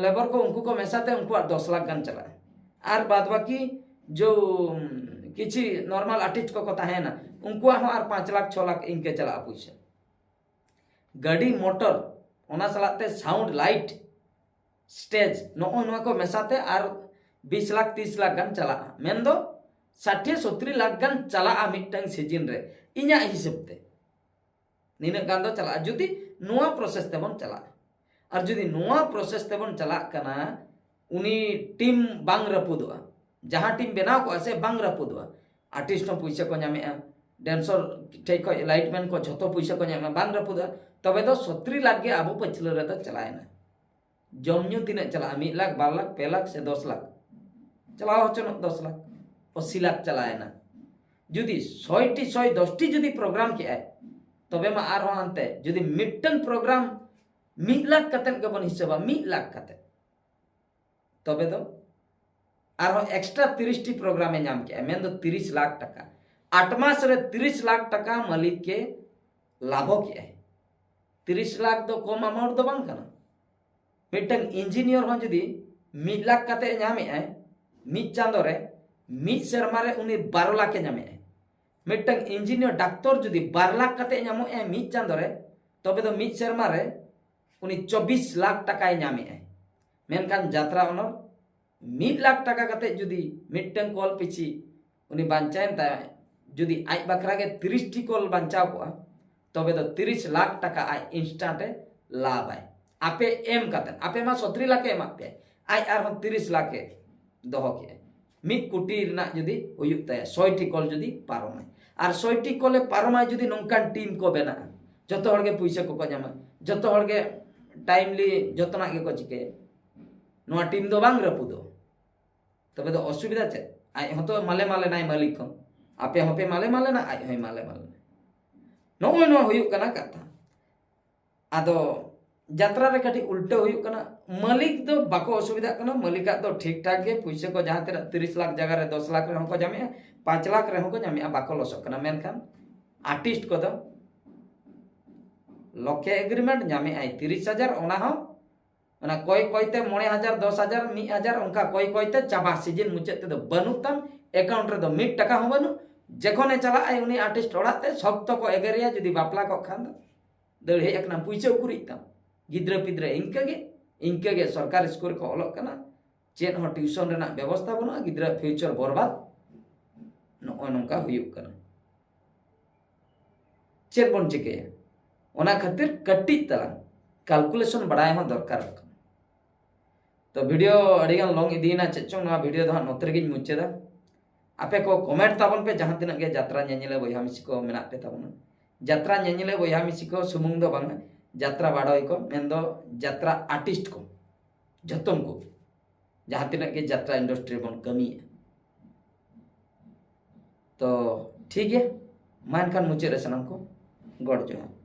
ᱞᱮᱵᱚᱨ ᱠᱚ, ᱩᱱᱠᱩ ᱠᱚ ᱢᱮᱥᱟᱛᱮ ᱩᱱᱠᱩᱣᱟᱜ ᱫᱚᱥ ᱞᱟᱠᱷ ᱜᱟᱱ ᱪᱟᱞᱟᱜᱼᱟ᱾ ᱟᱨ ᱵᱟᱫ ᱵᱟᱹᱠᱤ ᱡᱚ ᱠᱤᱪᱷᱤ ᱱᱚᱨᱢᱟᱞ ᱟᱨᱴᱤᱥᱴ ᱠᱚᱠᱚ ᱛᱟᱦᱮᱸᱭᱮᱱᱟ, ᱩᱱᱠᱩᱣᱟᱜ ᱦᱚᱸ ᱟᱨ ᱯᱟᱸᱪ ᱞᱟᱠᱷ ᱪᱷᱚ ᱞᱟᱠᱷ ᱤᱱᱠᱟᱹ ᱪᱟᱞᱟᱜᱼᱟ ᱯᱩᱭᱥᱟᱹ᱾ ᱜᱟᱹᱰᱤ ᱢᱚᱴᱚᱨ, ᱚᱱᱟ ᱥᱟᱞᱟᱜ ᱛᱮ ᱥᱟᱣᱩᱱᱰ, ᱞᱟᱭᱤᱴ, ᱥᱴᱮᱡᱽ, ᱱᱚᱜᱼᱚ ᱱᱚᱣᱟ ᱠᱚ ᱢᱮᱥᱟᱛᱮ ᱟᱨ ᱵᱤᱥ ᱞᱟᱠᱷ ᱛᱤᱥ ᱞᱟᱠᱷ ᱜᱟᱱ ᱪᱟᱞᱟᱜᱼᱟ᱾ ᱢᱮᱱᱫᱚ ᱥᱟᱴᱷᱤ ᱥᱚᱛᱨᱤ ᱞᱟᱠᱷ ᱜᱟᱱ ᱪᱟᱞᱟᱜᱼᱟ ᱢᱤᱫᱴᱟᱝ ᱥᱤᱡᱤᱱ ᱨᱮ, ᱤᱧᱟᱹᱜ ᱦᱤᱥᱟᱹᱵ ᱛᱮ᱾ ᱱᱤᱱᱟᱹᱜ ᱜᱟᱱ ᱫᱚ ᱪᱟᱞᱟᱜᱼᱟ ᱡᱩᱫᱤ ᱱᱚᱣᱟ ᱯᱨᱚᱥᱮᱥ ᱛᱮᱵᱚᱱ ᱪᱟᱞᱟᱜᱼᱟ᱾ ᱟᱨ ᱡᱩᱫᱤ ᱱᱚᱣᱟ ᱯᱨᱚᱥᱮᱥ ᱛᱮᱵᱚᱱ ᱪᱟᱞᱟᱜ ᱠᱟᱱᱟ, ᱩᱱᱤ ᱴᱤᱢ ᱵᱟᱝ ᱨᱟᱹᱯᱩᱫᱚᱜᱼᱟ, ᱡᱟᱦᱟᱸ ᱴᱤᱢ ᱵᱮᱱᱟᱣ ᱠᱚᱜᱼᱟ ᱥᱮ, ᱵᱟᱝ ᱨᱟᱹᱯᱩᱫᱚᱜᱼᱟ᱾ ᱟᱨᱴᱤᱥᱴ ᱦᱚᱸ ᱯᱩᱭᱥᱟᱹ ᱠᱚ ᱧᱟᱢᱮᱜᱼᱟ, ᱰᱮᱱᱥᱚᱨ ᱴᱷᱮᱡ ᱠᱷᱚᱡ ᱞᱟᱭᱤᱴᱢᱮᱱ ᱠᱚ ᱡᱷᱚᱛᱚ ᱯᱩᱭᱥᱟᱹ ᱠᱚ ᱧᱟᱢᱮᱜᱼᱟ, ᱵᱟᱝ ᱨᱟᱹᱯᱩᱫᱚᱜᱼᱟ᱾ ᱛᱚᱵᱮ ᱫᱚ ᱥᱚᱛᱨᱤ ᱞᱟᱠᱷ ᱜᱮ ᱟᱵᱚ ᱯᱟᱹᱪᱷᱞᱟᱹ ᱨᱮᱫᱚ ᱪᱟᱞᱟᱣᱮᱱᱟ᱾ ᱡᱚᱢ ᱧᱩ ᱛᱤᱱᱟᱹᱜ ᱪᱟᱞᱟᱜᱼᱟ? ᱢᱤᱫ ᱞᱟᱠᱷ, ᱵᱟᱨ ᱞᱟᱠᱷ, ᱯᱮ ᱞᱟᱠᱷ ᱥᱮ ᱫᱚᱥ ᱞᱟᱠᱷ? ᱪᱟᱞᱟᱣ ᱦᱚᱪᱚᱱᱚᱜ ᱫᱚᱥ ᱞᱟᱠᱷ, ᱟᱥᱤ ᱞᱟᱠᱷ ᱪᱟᱞᱟᱣᱮᱱᱟ᱾ ᱡᱩᱫᱤ ᱥᱚᱭ ᱴᱤ, ᱥᱚᱭ ᱫᱚᱥ ᱴᱤ ᱡᱩᱫᱤ ᱯᱨᱳᱜᱨᱟᱢ ᱠᱮᱜᱼᱟᱭ, ᱛᱚᱵᱮ ᱢᱟ ᱟᱨᱦᱚᱸ ᱦᱟᱱᱛᱮ, ᱡᱩᱫᱤ ᱢᱤᱫᱴᱟᱝ ᱯᱨᱳᱜᱨᱟᱢ ᱢᱤᱫ ᱞᱟᱠᱷ ᱠᱟᱛᱮᱫ ᱜᱮᱵᱚᱱ ᱦᱤᱥᱟᱹᱵᱟ, ᱢᱤᱫ ᱞᱟᱠᱷ ᱠᱟᱛᱮᱫ᱾ ᱛᱚᱵᱮ ᱫᱚ ᱟᱨᱦᱚᱸ ᱮᱠᱥᱴᱨᱟ ᱛᱤᱨᱤᱥ ᱴᱤ ᱯᱨᱳᱜᱨᱟᱢᱮ ᱧᱟᱢ ᱠᱮᱜᱼᱟ, ᱢᱮᱱᱫᱚ ᱛᱤᱨᱤᱥ ᱞᱟᱠᱷ ᱴᱟᱠᱟ᱾ ᱟᱴ ᱢᱟᱥ ᱨᱮ ᱛᱤᱨᱤᱥ ᱞᱟᱠᱷ ᱴᱟᱠᱟ ᱢᱟᱹᱞᱤᱠ ᱜᱮ ᱞᱟᱵᱷᱚ ᱠᱮᱜᱼᱟᱭ᱾ ᱛᱤᱨᱤᱥ ᱞᱟᱠᱷ ᱫᱚ ᱠᱚᱢ ᱟᱢᱟᱣᱩᱱᱴ ᱫᱚ ᱵᱟᱝ ᱠᱟᱱᱟ᱾ ᱢᱤᱫᱴᱟᱝ ᱤᱧᱡᱤᱱᱤᱭᱟᱨ ᱦᱚᱸ ᱡᱩᱫᱤ ᱢᱤᱫ ᱞᱟᱠᱷ ᱠᱟᱛᱮ ᱧᱟᱢᱮᱜᱼᱟᱭ ᱢᱤᱫ ᱪᱟᱸᱫᱳ ᱨᱮ, ᱢᱤᱫ ᱥᱮᱨᱢᱟ ᱨᱮ ᱩᱱᱤ ᱵᱟᱨᱚ ᱞᱟᱠᱷ ᱮ ᱧᱟᱢᱮᱜᱼᱟᱭ᱾ ᱢᱤᱫᱴᱟᱝ ᱤᱧᱡᱤᱱᱤᱭᱟᱨ, ᱰᱟᱠᱛᱚᱨ ᱡᱩᱫᱤ ᱵᱟᱨ ᱞᱟᱠᱷ ᱠᱟᱛᱮ ᱧᱟᱢᱚᱜᱼᱟᱭ ᱢᱤᱫ ᱪᱟᱸᱫᱳ ᱨᱮ, ᱛᱚᱵᱮ ᱫᱚ ᱢᱤᱫ ᱥᱮᱨᱢᱟ ᱨᱮ ᱩᱱᱤ ᱪᱚᱵᱵᱤᱥ ᱞᱟᱠᱷ ᱴᱟᱠᱟᱭ ᱧᱟᱢᱮᱜᱼᱟᱭ᱾ ᱢᱮᱱᱠᱷᱟᱱ ᱡᱟᱛᱨᱟ ᱚᱱᱚᱞ ᱢᱤᱫ ᱞᱟᱠᱷ ᱴᱟᱠᱟ ᱠᱟᱛᱮ ᱡᱩᱫᱤ ᱢᱤᱫᱴᱟᱝ ᱠᱚᱞ ᱯᱤᱪᱷᱤ ᱩᱱᱤ ᱵᱟᱧᱪᱟᱣᱮᱱ ᱛᱟᱭᱟ, ᱡᱩᱫᱤ ᱟᱡ ᱵᱟᱠᱷᱨᱟ ᱜᱮ ᱛᱤᱨᱤᱥ ᱴᱤ ᱠᱚᱞ ᱵᱟᱧᱪᱟᱣ ᱠᱚᱜᱼᱟ, ᱛᱚᱵᱮ ᱫᱚ ᱛᱤᱨᱤᱥ ᱞᱟᱠᱷ ᱴᱟᱠᱟ ᱟᱡ ᱤᱱᱥᱴᱟᱱᱴ ᱮ ᱞᱟᱵᱷᱟᱭ᱾ ᱟᱯᱮ ᱮᱢ ᱠᱟᱛᱮ, ᱟᱯᱮ ᱢᱟ ᱥᱚᱛᱨᱤ ᱞᱟᱠᱷ ᱮ ᱮᱢᱟᱜ ᱯᱮᱭᱟ, ᱟᱡ ᱟᱨᱦᱚᱸ ᱛᱤᱨᱤᱥ ᱞᱟᱠᱷ ᱮ ᱫᱚᱦᱚ ᱠᱮᱜᱼᱟ᱾ ᱢᱤᱫ ᱠᱳᱴᱤ ᱨᱮᱱᱟᱜ ᱡᱩᱫᱤ ᱦᱩᱭᱩᱜ ᱛᱟᱭᱟ, ᱥᱚᱭ ᱴᱤ ᱠᱚᱞ ᱡᱩᱫᱤ ᱯᱟᱨᱚᱢᱟᱭ, ᱟᱨ ᱥᱚᱭ ᱴᱤ ᱠᱚᱞᱮ ᱯᱟᱨᱚᱢᱟᱭ, ᱡᱩᱫᱤ ᱱᱚᱝᱠᱟᱱ ᱴᱤᱢ ᱠᱚ ᱵᱮᱱᱟᱜᱼᱟ, ᱡᱚᱛᱚ ᱦᱚᱲ ᱜᱮ ᱯᱩᱭᱥᱟᱹ ᱠᱚᱠᱚ ᱧᱟᱢᱟ, ᱡᱚᱛᱚ ᱦᱚᱲ ᱜᱮ ᱴᱟᱭᱤᱢᱞᱤ ᱡᱚᱛᱚᱱᱟᱜ ᱜᱮᱠᱚ ᱪᱤᱠᱟᱹᱭᱟ, ᱱᱚᱣᱟ ᱴᱤᱢ ᱫᱚ ᱵᱟᱝ ᱨᱟᱹᱯᱩᱫᱚᱜᱼᱟ᱾ ᱛᱚᱵᱮ ᱫᱚ ᱚᱥᱩᱵᱤᱫᱷᱟ ᱪᱮᱫ? ᱟᱡ ᱦᱚᱸᱛᱚ ᱢᱟᱞᱮ ᱢᱟᱞᱮᱱᱟᱭ ᱢᱟᱹᱞᱤᱠ ᱦᱚᱸ, ᱟᱯᱮ ᱦᱚᱸᱯᱮ ᱢᱟᱞᱮ ᱢᱟᱞᱮᱱᱟ, ᱟᱡ ᱦᱚᱸᱭ ᱢᱟᱞᱮ ᱢᱟᱞᱮᱱᱟ᱾ ᱱᱚᱜᱼᱚᱭ ᱱᱚᱣᱟ ᱦᱩᱭᱩᱜ ᱠᱟᱱᱟ ᱠᱟᱛᱷᱟ᱾ ᱟᱫᱚ ᱡᱟᱛᱨᱟ ᱨᱮ ᱠᱟᱹᱴᱤᱡ ᱩᱞᱴᱟᱹ ᱦᱩᱭᱩᱜ ᱠᱟᱱᱟ᱾ ᱢᱟᱹᱞᱤᱠ ᱫᱚ ᱵᱟᱠᱚ ᱚᱥᱩᱵᱤᱫᱷᱟᱜ ᱠᱟᱱᱟ, ᱢᱟᱹᱞᱤᱠᱟᱜ ᱫᱚ ᱴᱷᱤᱠ ᱴᱷᱟᱠ ᱜᱮ ᱯᱩᱭᱥᱟᱹ ᱠᱚ, ᱡᱟᱦᱟᱸ ᱛᱤᱱᱟᱹᱜ ᱛᱤᱨᱤᱥ ᱞᱟᱠᱷ ᱡᱟᱭᱜᱟ ᱨᱮ ᱫᱚᱥ ᱞᱟᱠᱷ ᱨᱮᱦᱚᱸ ᱠᱚ ᱧᱟᱢᱮᱜᱼᱟ, ᱯᱟᱸᱪ ᱞᱟᱠᱷ ᱨᱮᱦᱚᱸ ᱠᱚ ᱧᱟᱢᱮᱜᱼᱟ, ᱵᱟᱠᱚ ᱞᱚᱥᱚᱜ ᱠᱟᱱᱟ᱾ ᱢᱮᱱᱠᱷᱟᱱ ᱟᱨᱴᱤᱥᱴ ᱠᱚᱫᱚ ᱞᱚᱠᱮ ᱮᱜᱽᱨᱤᱢᱮᱱᱴ ᱧᱟᱢᱮᱜᱼᱟᱭ ᱛᱤᱨᱤᱥ ᱦᱟᱡᱟᱨ, ᱚᱱᱟ ᱦᱚᱸ ᱚᱱᱟ ᱠᱚᱭ ᱠᱚᱭ ᱛᱮ ᱢᱚᱬᱮ ᱦᱟᱡᱟᱨ, ᱫᱚᱥ ᱦᱟᱡᱟᱨ, ᱢᱤᱫ ᱦᱟᱡᱟᱨ, ᱚᱱᱠᱟ ᱠᱚᱭ ᱠᱚᱭ ᱛᱮ ᱪᱟᱵᱟ, ᱥᱤᱡᱤᱱ ᱢᱩᱪᱟᱹᱫ ᱛᱮᱫᱚ ᱵᱟᱹᱱᱩᱜ ᱛᱟᱢ, ᱮᱠᱟᱣᱩᱱᱴ ᱨᱮᱫᱚ ᱢᱤᱫ ᱴᱟᱠᱟ ᱦᱚᱸ ᱵᱟᱹᱱᱩᱜ᱾ ᱡᱚᱠᱷᱚᱱᱮ ᱪᱟᱞᱟᱜ ᱟᱭ ᱩᱱᱤ ᱟᱨᱴᱤᱥᱴ ᱚᱲᱟᱜ ᱛᱮ, ᱥᱚᱠᱛᱚ ᱠᱚ ᱮᱜᱮᱨᱮᱭᱟ, ᱡᱩᱫᱤ ᱵᱟᱯᱞᱟ ᱠᱚᱜ ᱠᱷᱟᱱ ᱫᱚ ᱫᱟᱹᱲ ᱦᱮᱡ ᱟᱠᱟᱱᱟ, ᱯᱩᱭᱥᱟᱹ ᱩᱠᱩᱨᱤᱡ ᱛᱟᱢ᱾ ᱜᱤᱫᱽᱨᱟᱹ ᱯᱤᱫᱽᱨᱟᱹ ᱤᱱᱠᱟᱹ ᱜᱮ, ᱤᱱᱠᱟᱹ ᱜᱮ ᱥᱚᱨᱠᱟᱨ ᱥᱠᱩᱞ ᱨᱮᱠᱚ ᱚᱞᱚᱜ ᱠᱟᱱᱟ, ᱪᱮᱫ ᱦᱚᱸ ᱴᱤᱭᱩᱥᱚᱱ ᱨᱮᱱᱟᱜ ᱵᱮᱵᱚᱥᱛᱷᱟ ᱵᱟᱹᱱᱩᱜᱼᱟ, ᱜᱤᱫᱽᱨᱟᱹ ᱯᱷᱤᱭᱩᱪᱟᱨ ᱵᱚᱨᱵᱟᱫ᱾ ᱱᱚᱜᱼᱚᱭ ᱱᱚᱝᱠᱟ ᱦᱩᱭᱩᱜ ᱠᱟᱱᱟ᱾ ᱪᱮᱫ ᱵᱚᱱ ᱪᱤᱠᱟᱹᱭᱟ? ᱚᱱᱟ ᱠᱷᱟᱹᱛᱤᱨ ᱠᱟᱹᱴᱤᱡ ᱛᱟᱞᱟᱝ ᱠᱟᱞᱠᱩᱞᱮᱥᱚᱱ ᱵᱟᱲᱟᱭ ᱦᱚᱸ ᱫᱚᱨᱠᱟᱨᱚᱜ ᱠᱟᱱᱟ᱾ ᱛᱚ ᱵᱷᱤᱰᱤᱭᱳ ᱟᱹᱰᱤᱜᱟᱱ ᱞᱚᱝ ᱤᱫᱤᱭᱮᱱᱟ, ᱪᱮᱫ ᱪᱚᱝ, ᱱᱚᱣᱟ ᱵᱷᱤᱰᱤᱭᱳ ᱫᱚ ᱦᱟᱸᱜ ᱱᱚᱛᱮ ᱨᱮᱜᱮᱧ ᱢᱩᱪᱟᱹᱫᱟ᱾ ᱟᱯᱮ ᱠᱚ ᱠᱚᱢᱮᱱᱴ ᱛᱟᱵᱚᱱ ᱯᱮ, ᱡᱟᱦᱟᱸ ᱛᱤᱱᱟᱹᱜ ᱜᱮ ᱡᱟᱛᱨᱟ ᱧᱮᱧᱮᱞᱮ ᱵᱚᱭᱦᱟ ᱢᱤᱥᱤ ᱠᱚ ᱢᱮᱱᱟᱜ ᱯᱮ ᱛᱟᱵᱚᱱᱟ᱾ ᱡᱟᱛᱨᱟ ᱧᱮᱧᱮᱞᱮ ᱵᱚᱭᱦᱟ ᱢᱤᱥᱤ ᱠᱚ ᱥᱩᱢᱩᱝ ᱫᱚ ᱵᱟᱝᱟ, ᱡᱟᱛᱨᱟ ᱵᱟᱰᱚᱭ ᱠᱚ, ᱢᱮᱱᱫᱚ ᱡᱟᱛᱨᱟ ᱟᱨᱴᱤᱥᱴ ᱠᱚ, ᱡᱚᱛᱚᱱ ᱠᱚ, ᱡᱟᱦᱟᱸ ᱛᱤᱱᱟᱹᱜ ᱜᱮ ᱡᱟᱛᱨᱟ ᱤᱱᱰᱟᱥᱴᱨᱤ ᱨᱮᱵᱚᱱ ᱠᱟᱹᱢᱤᱭᱮᱫᱼᱟ᱾ ᱛᱚ ᱴᱷᱤᱠ ᱜᱮᱭᱟ, ᱢᱟ ᱮᱱᱠᱷᱟᱱ ᱢᱩᱪᱟᱹᱫ ᱨᱮ ᱥᱟᱱᱟᱢ ᱠᱚ ᱜᱚᱰ ᱡᱚᱦᱟᱨ᱾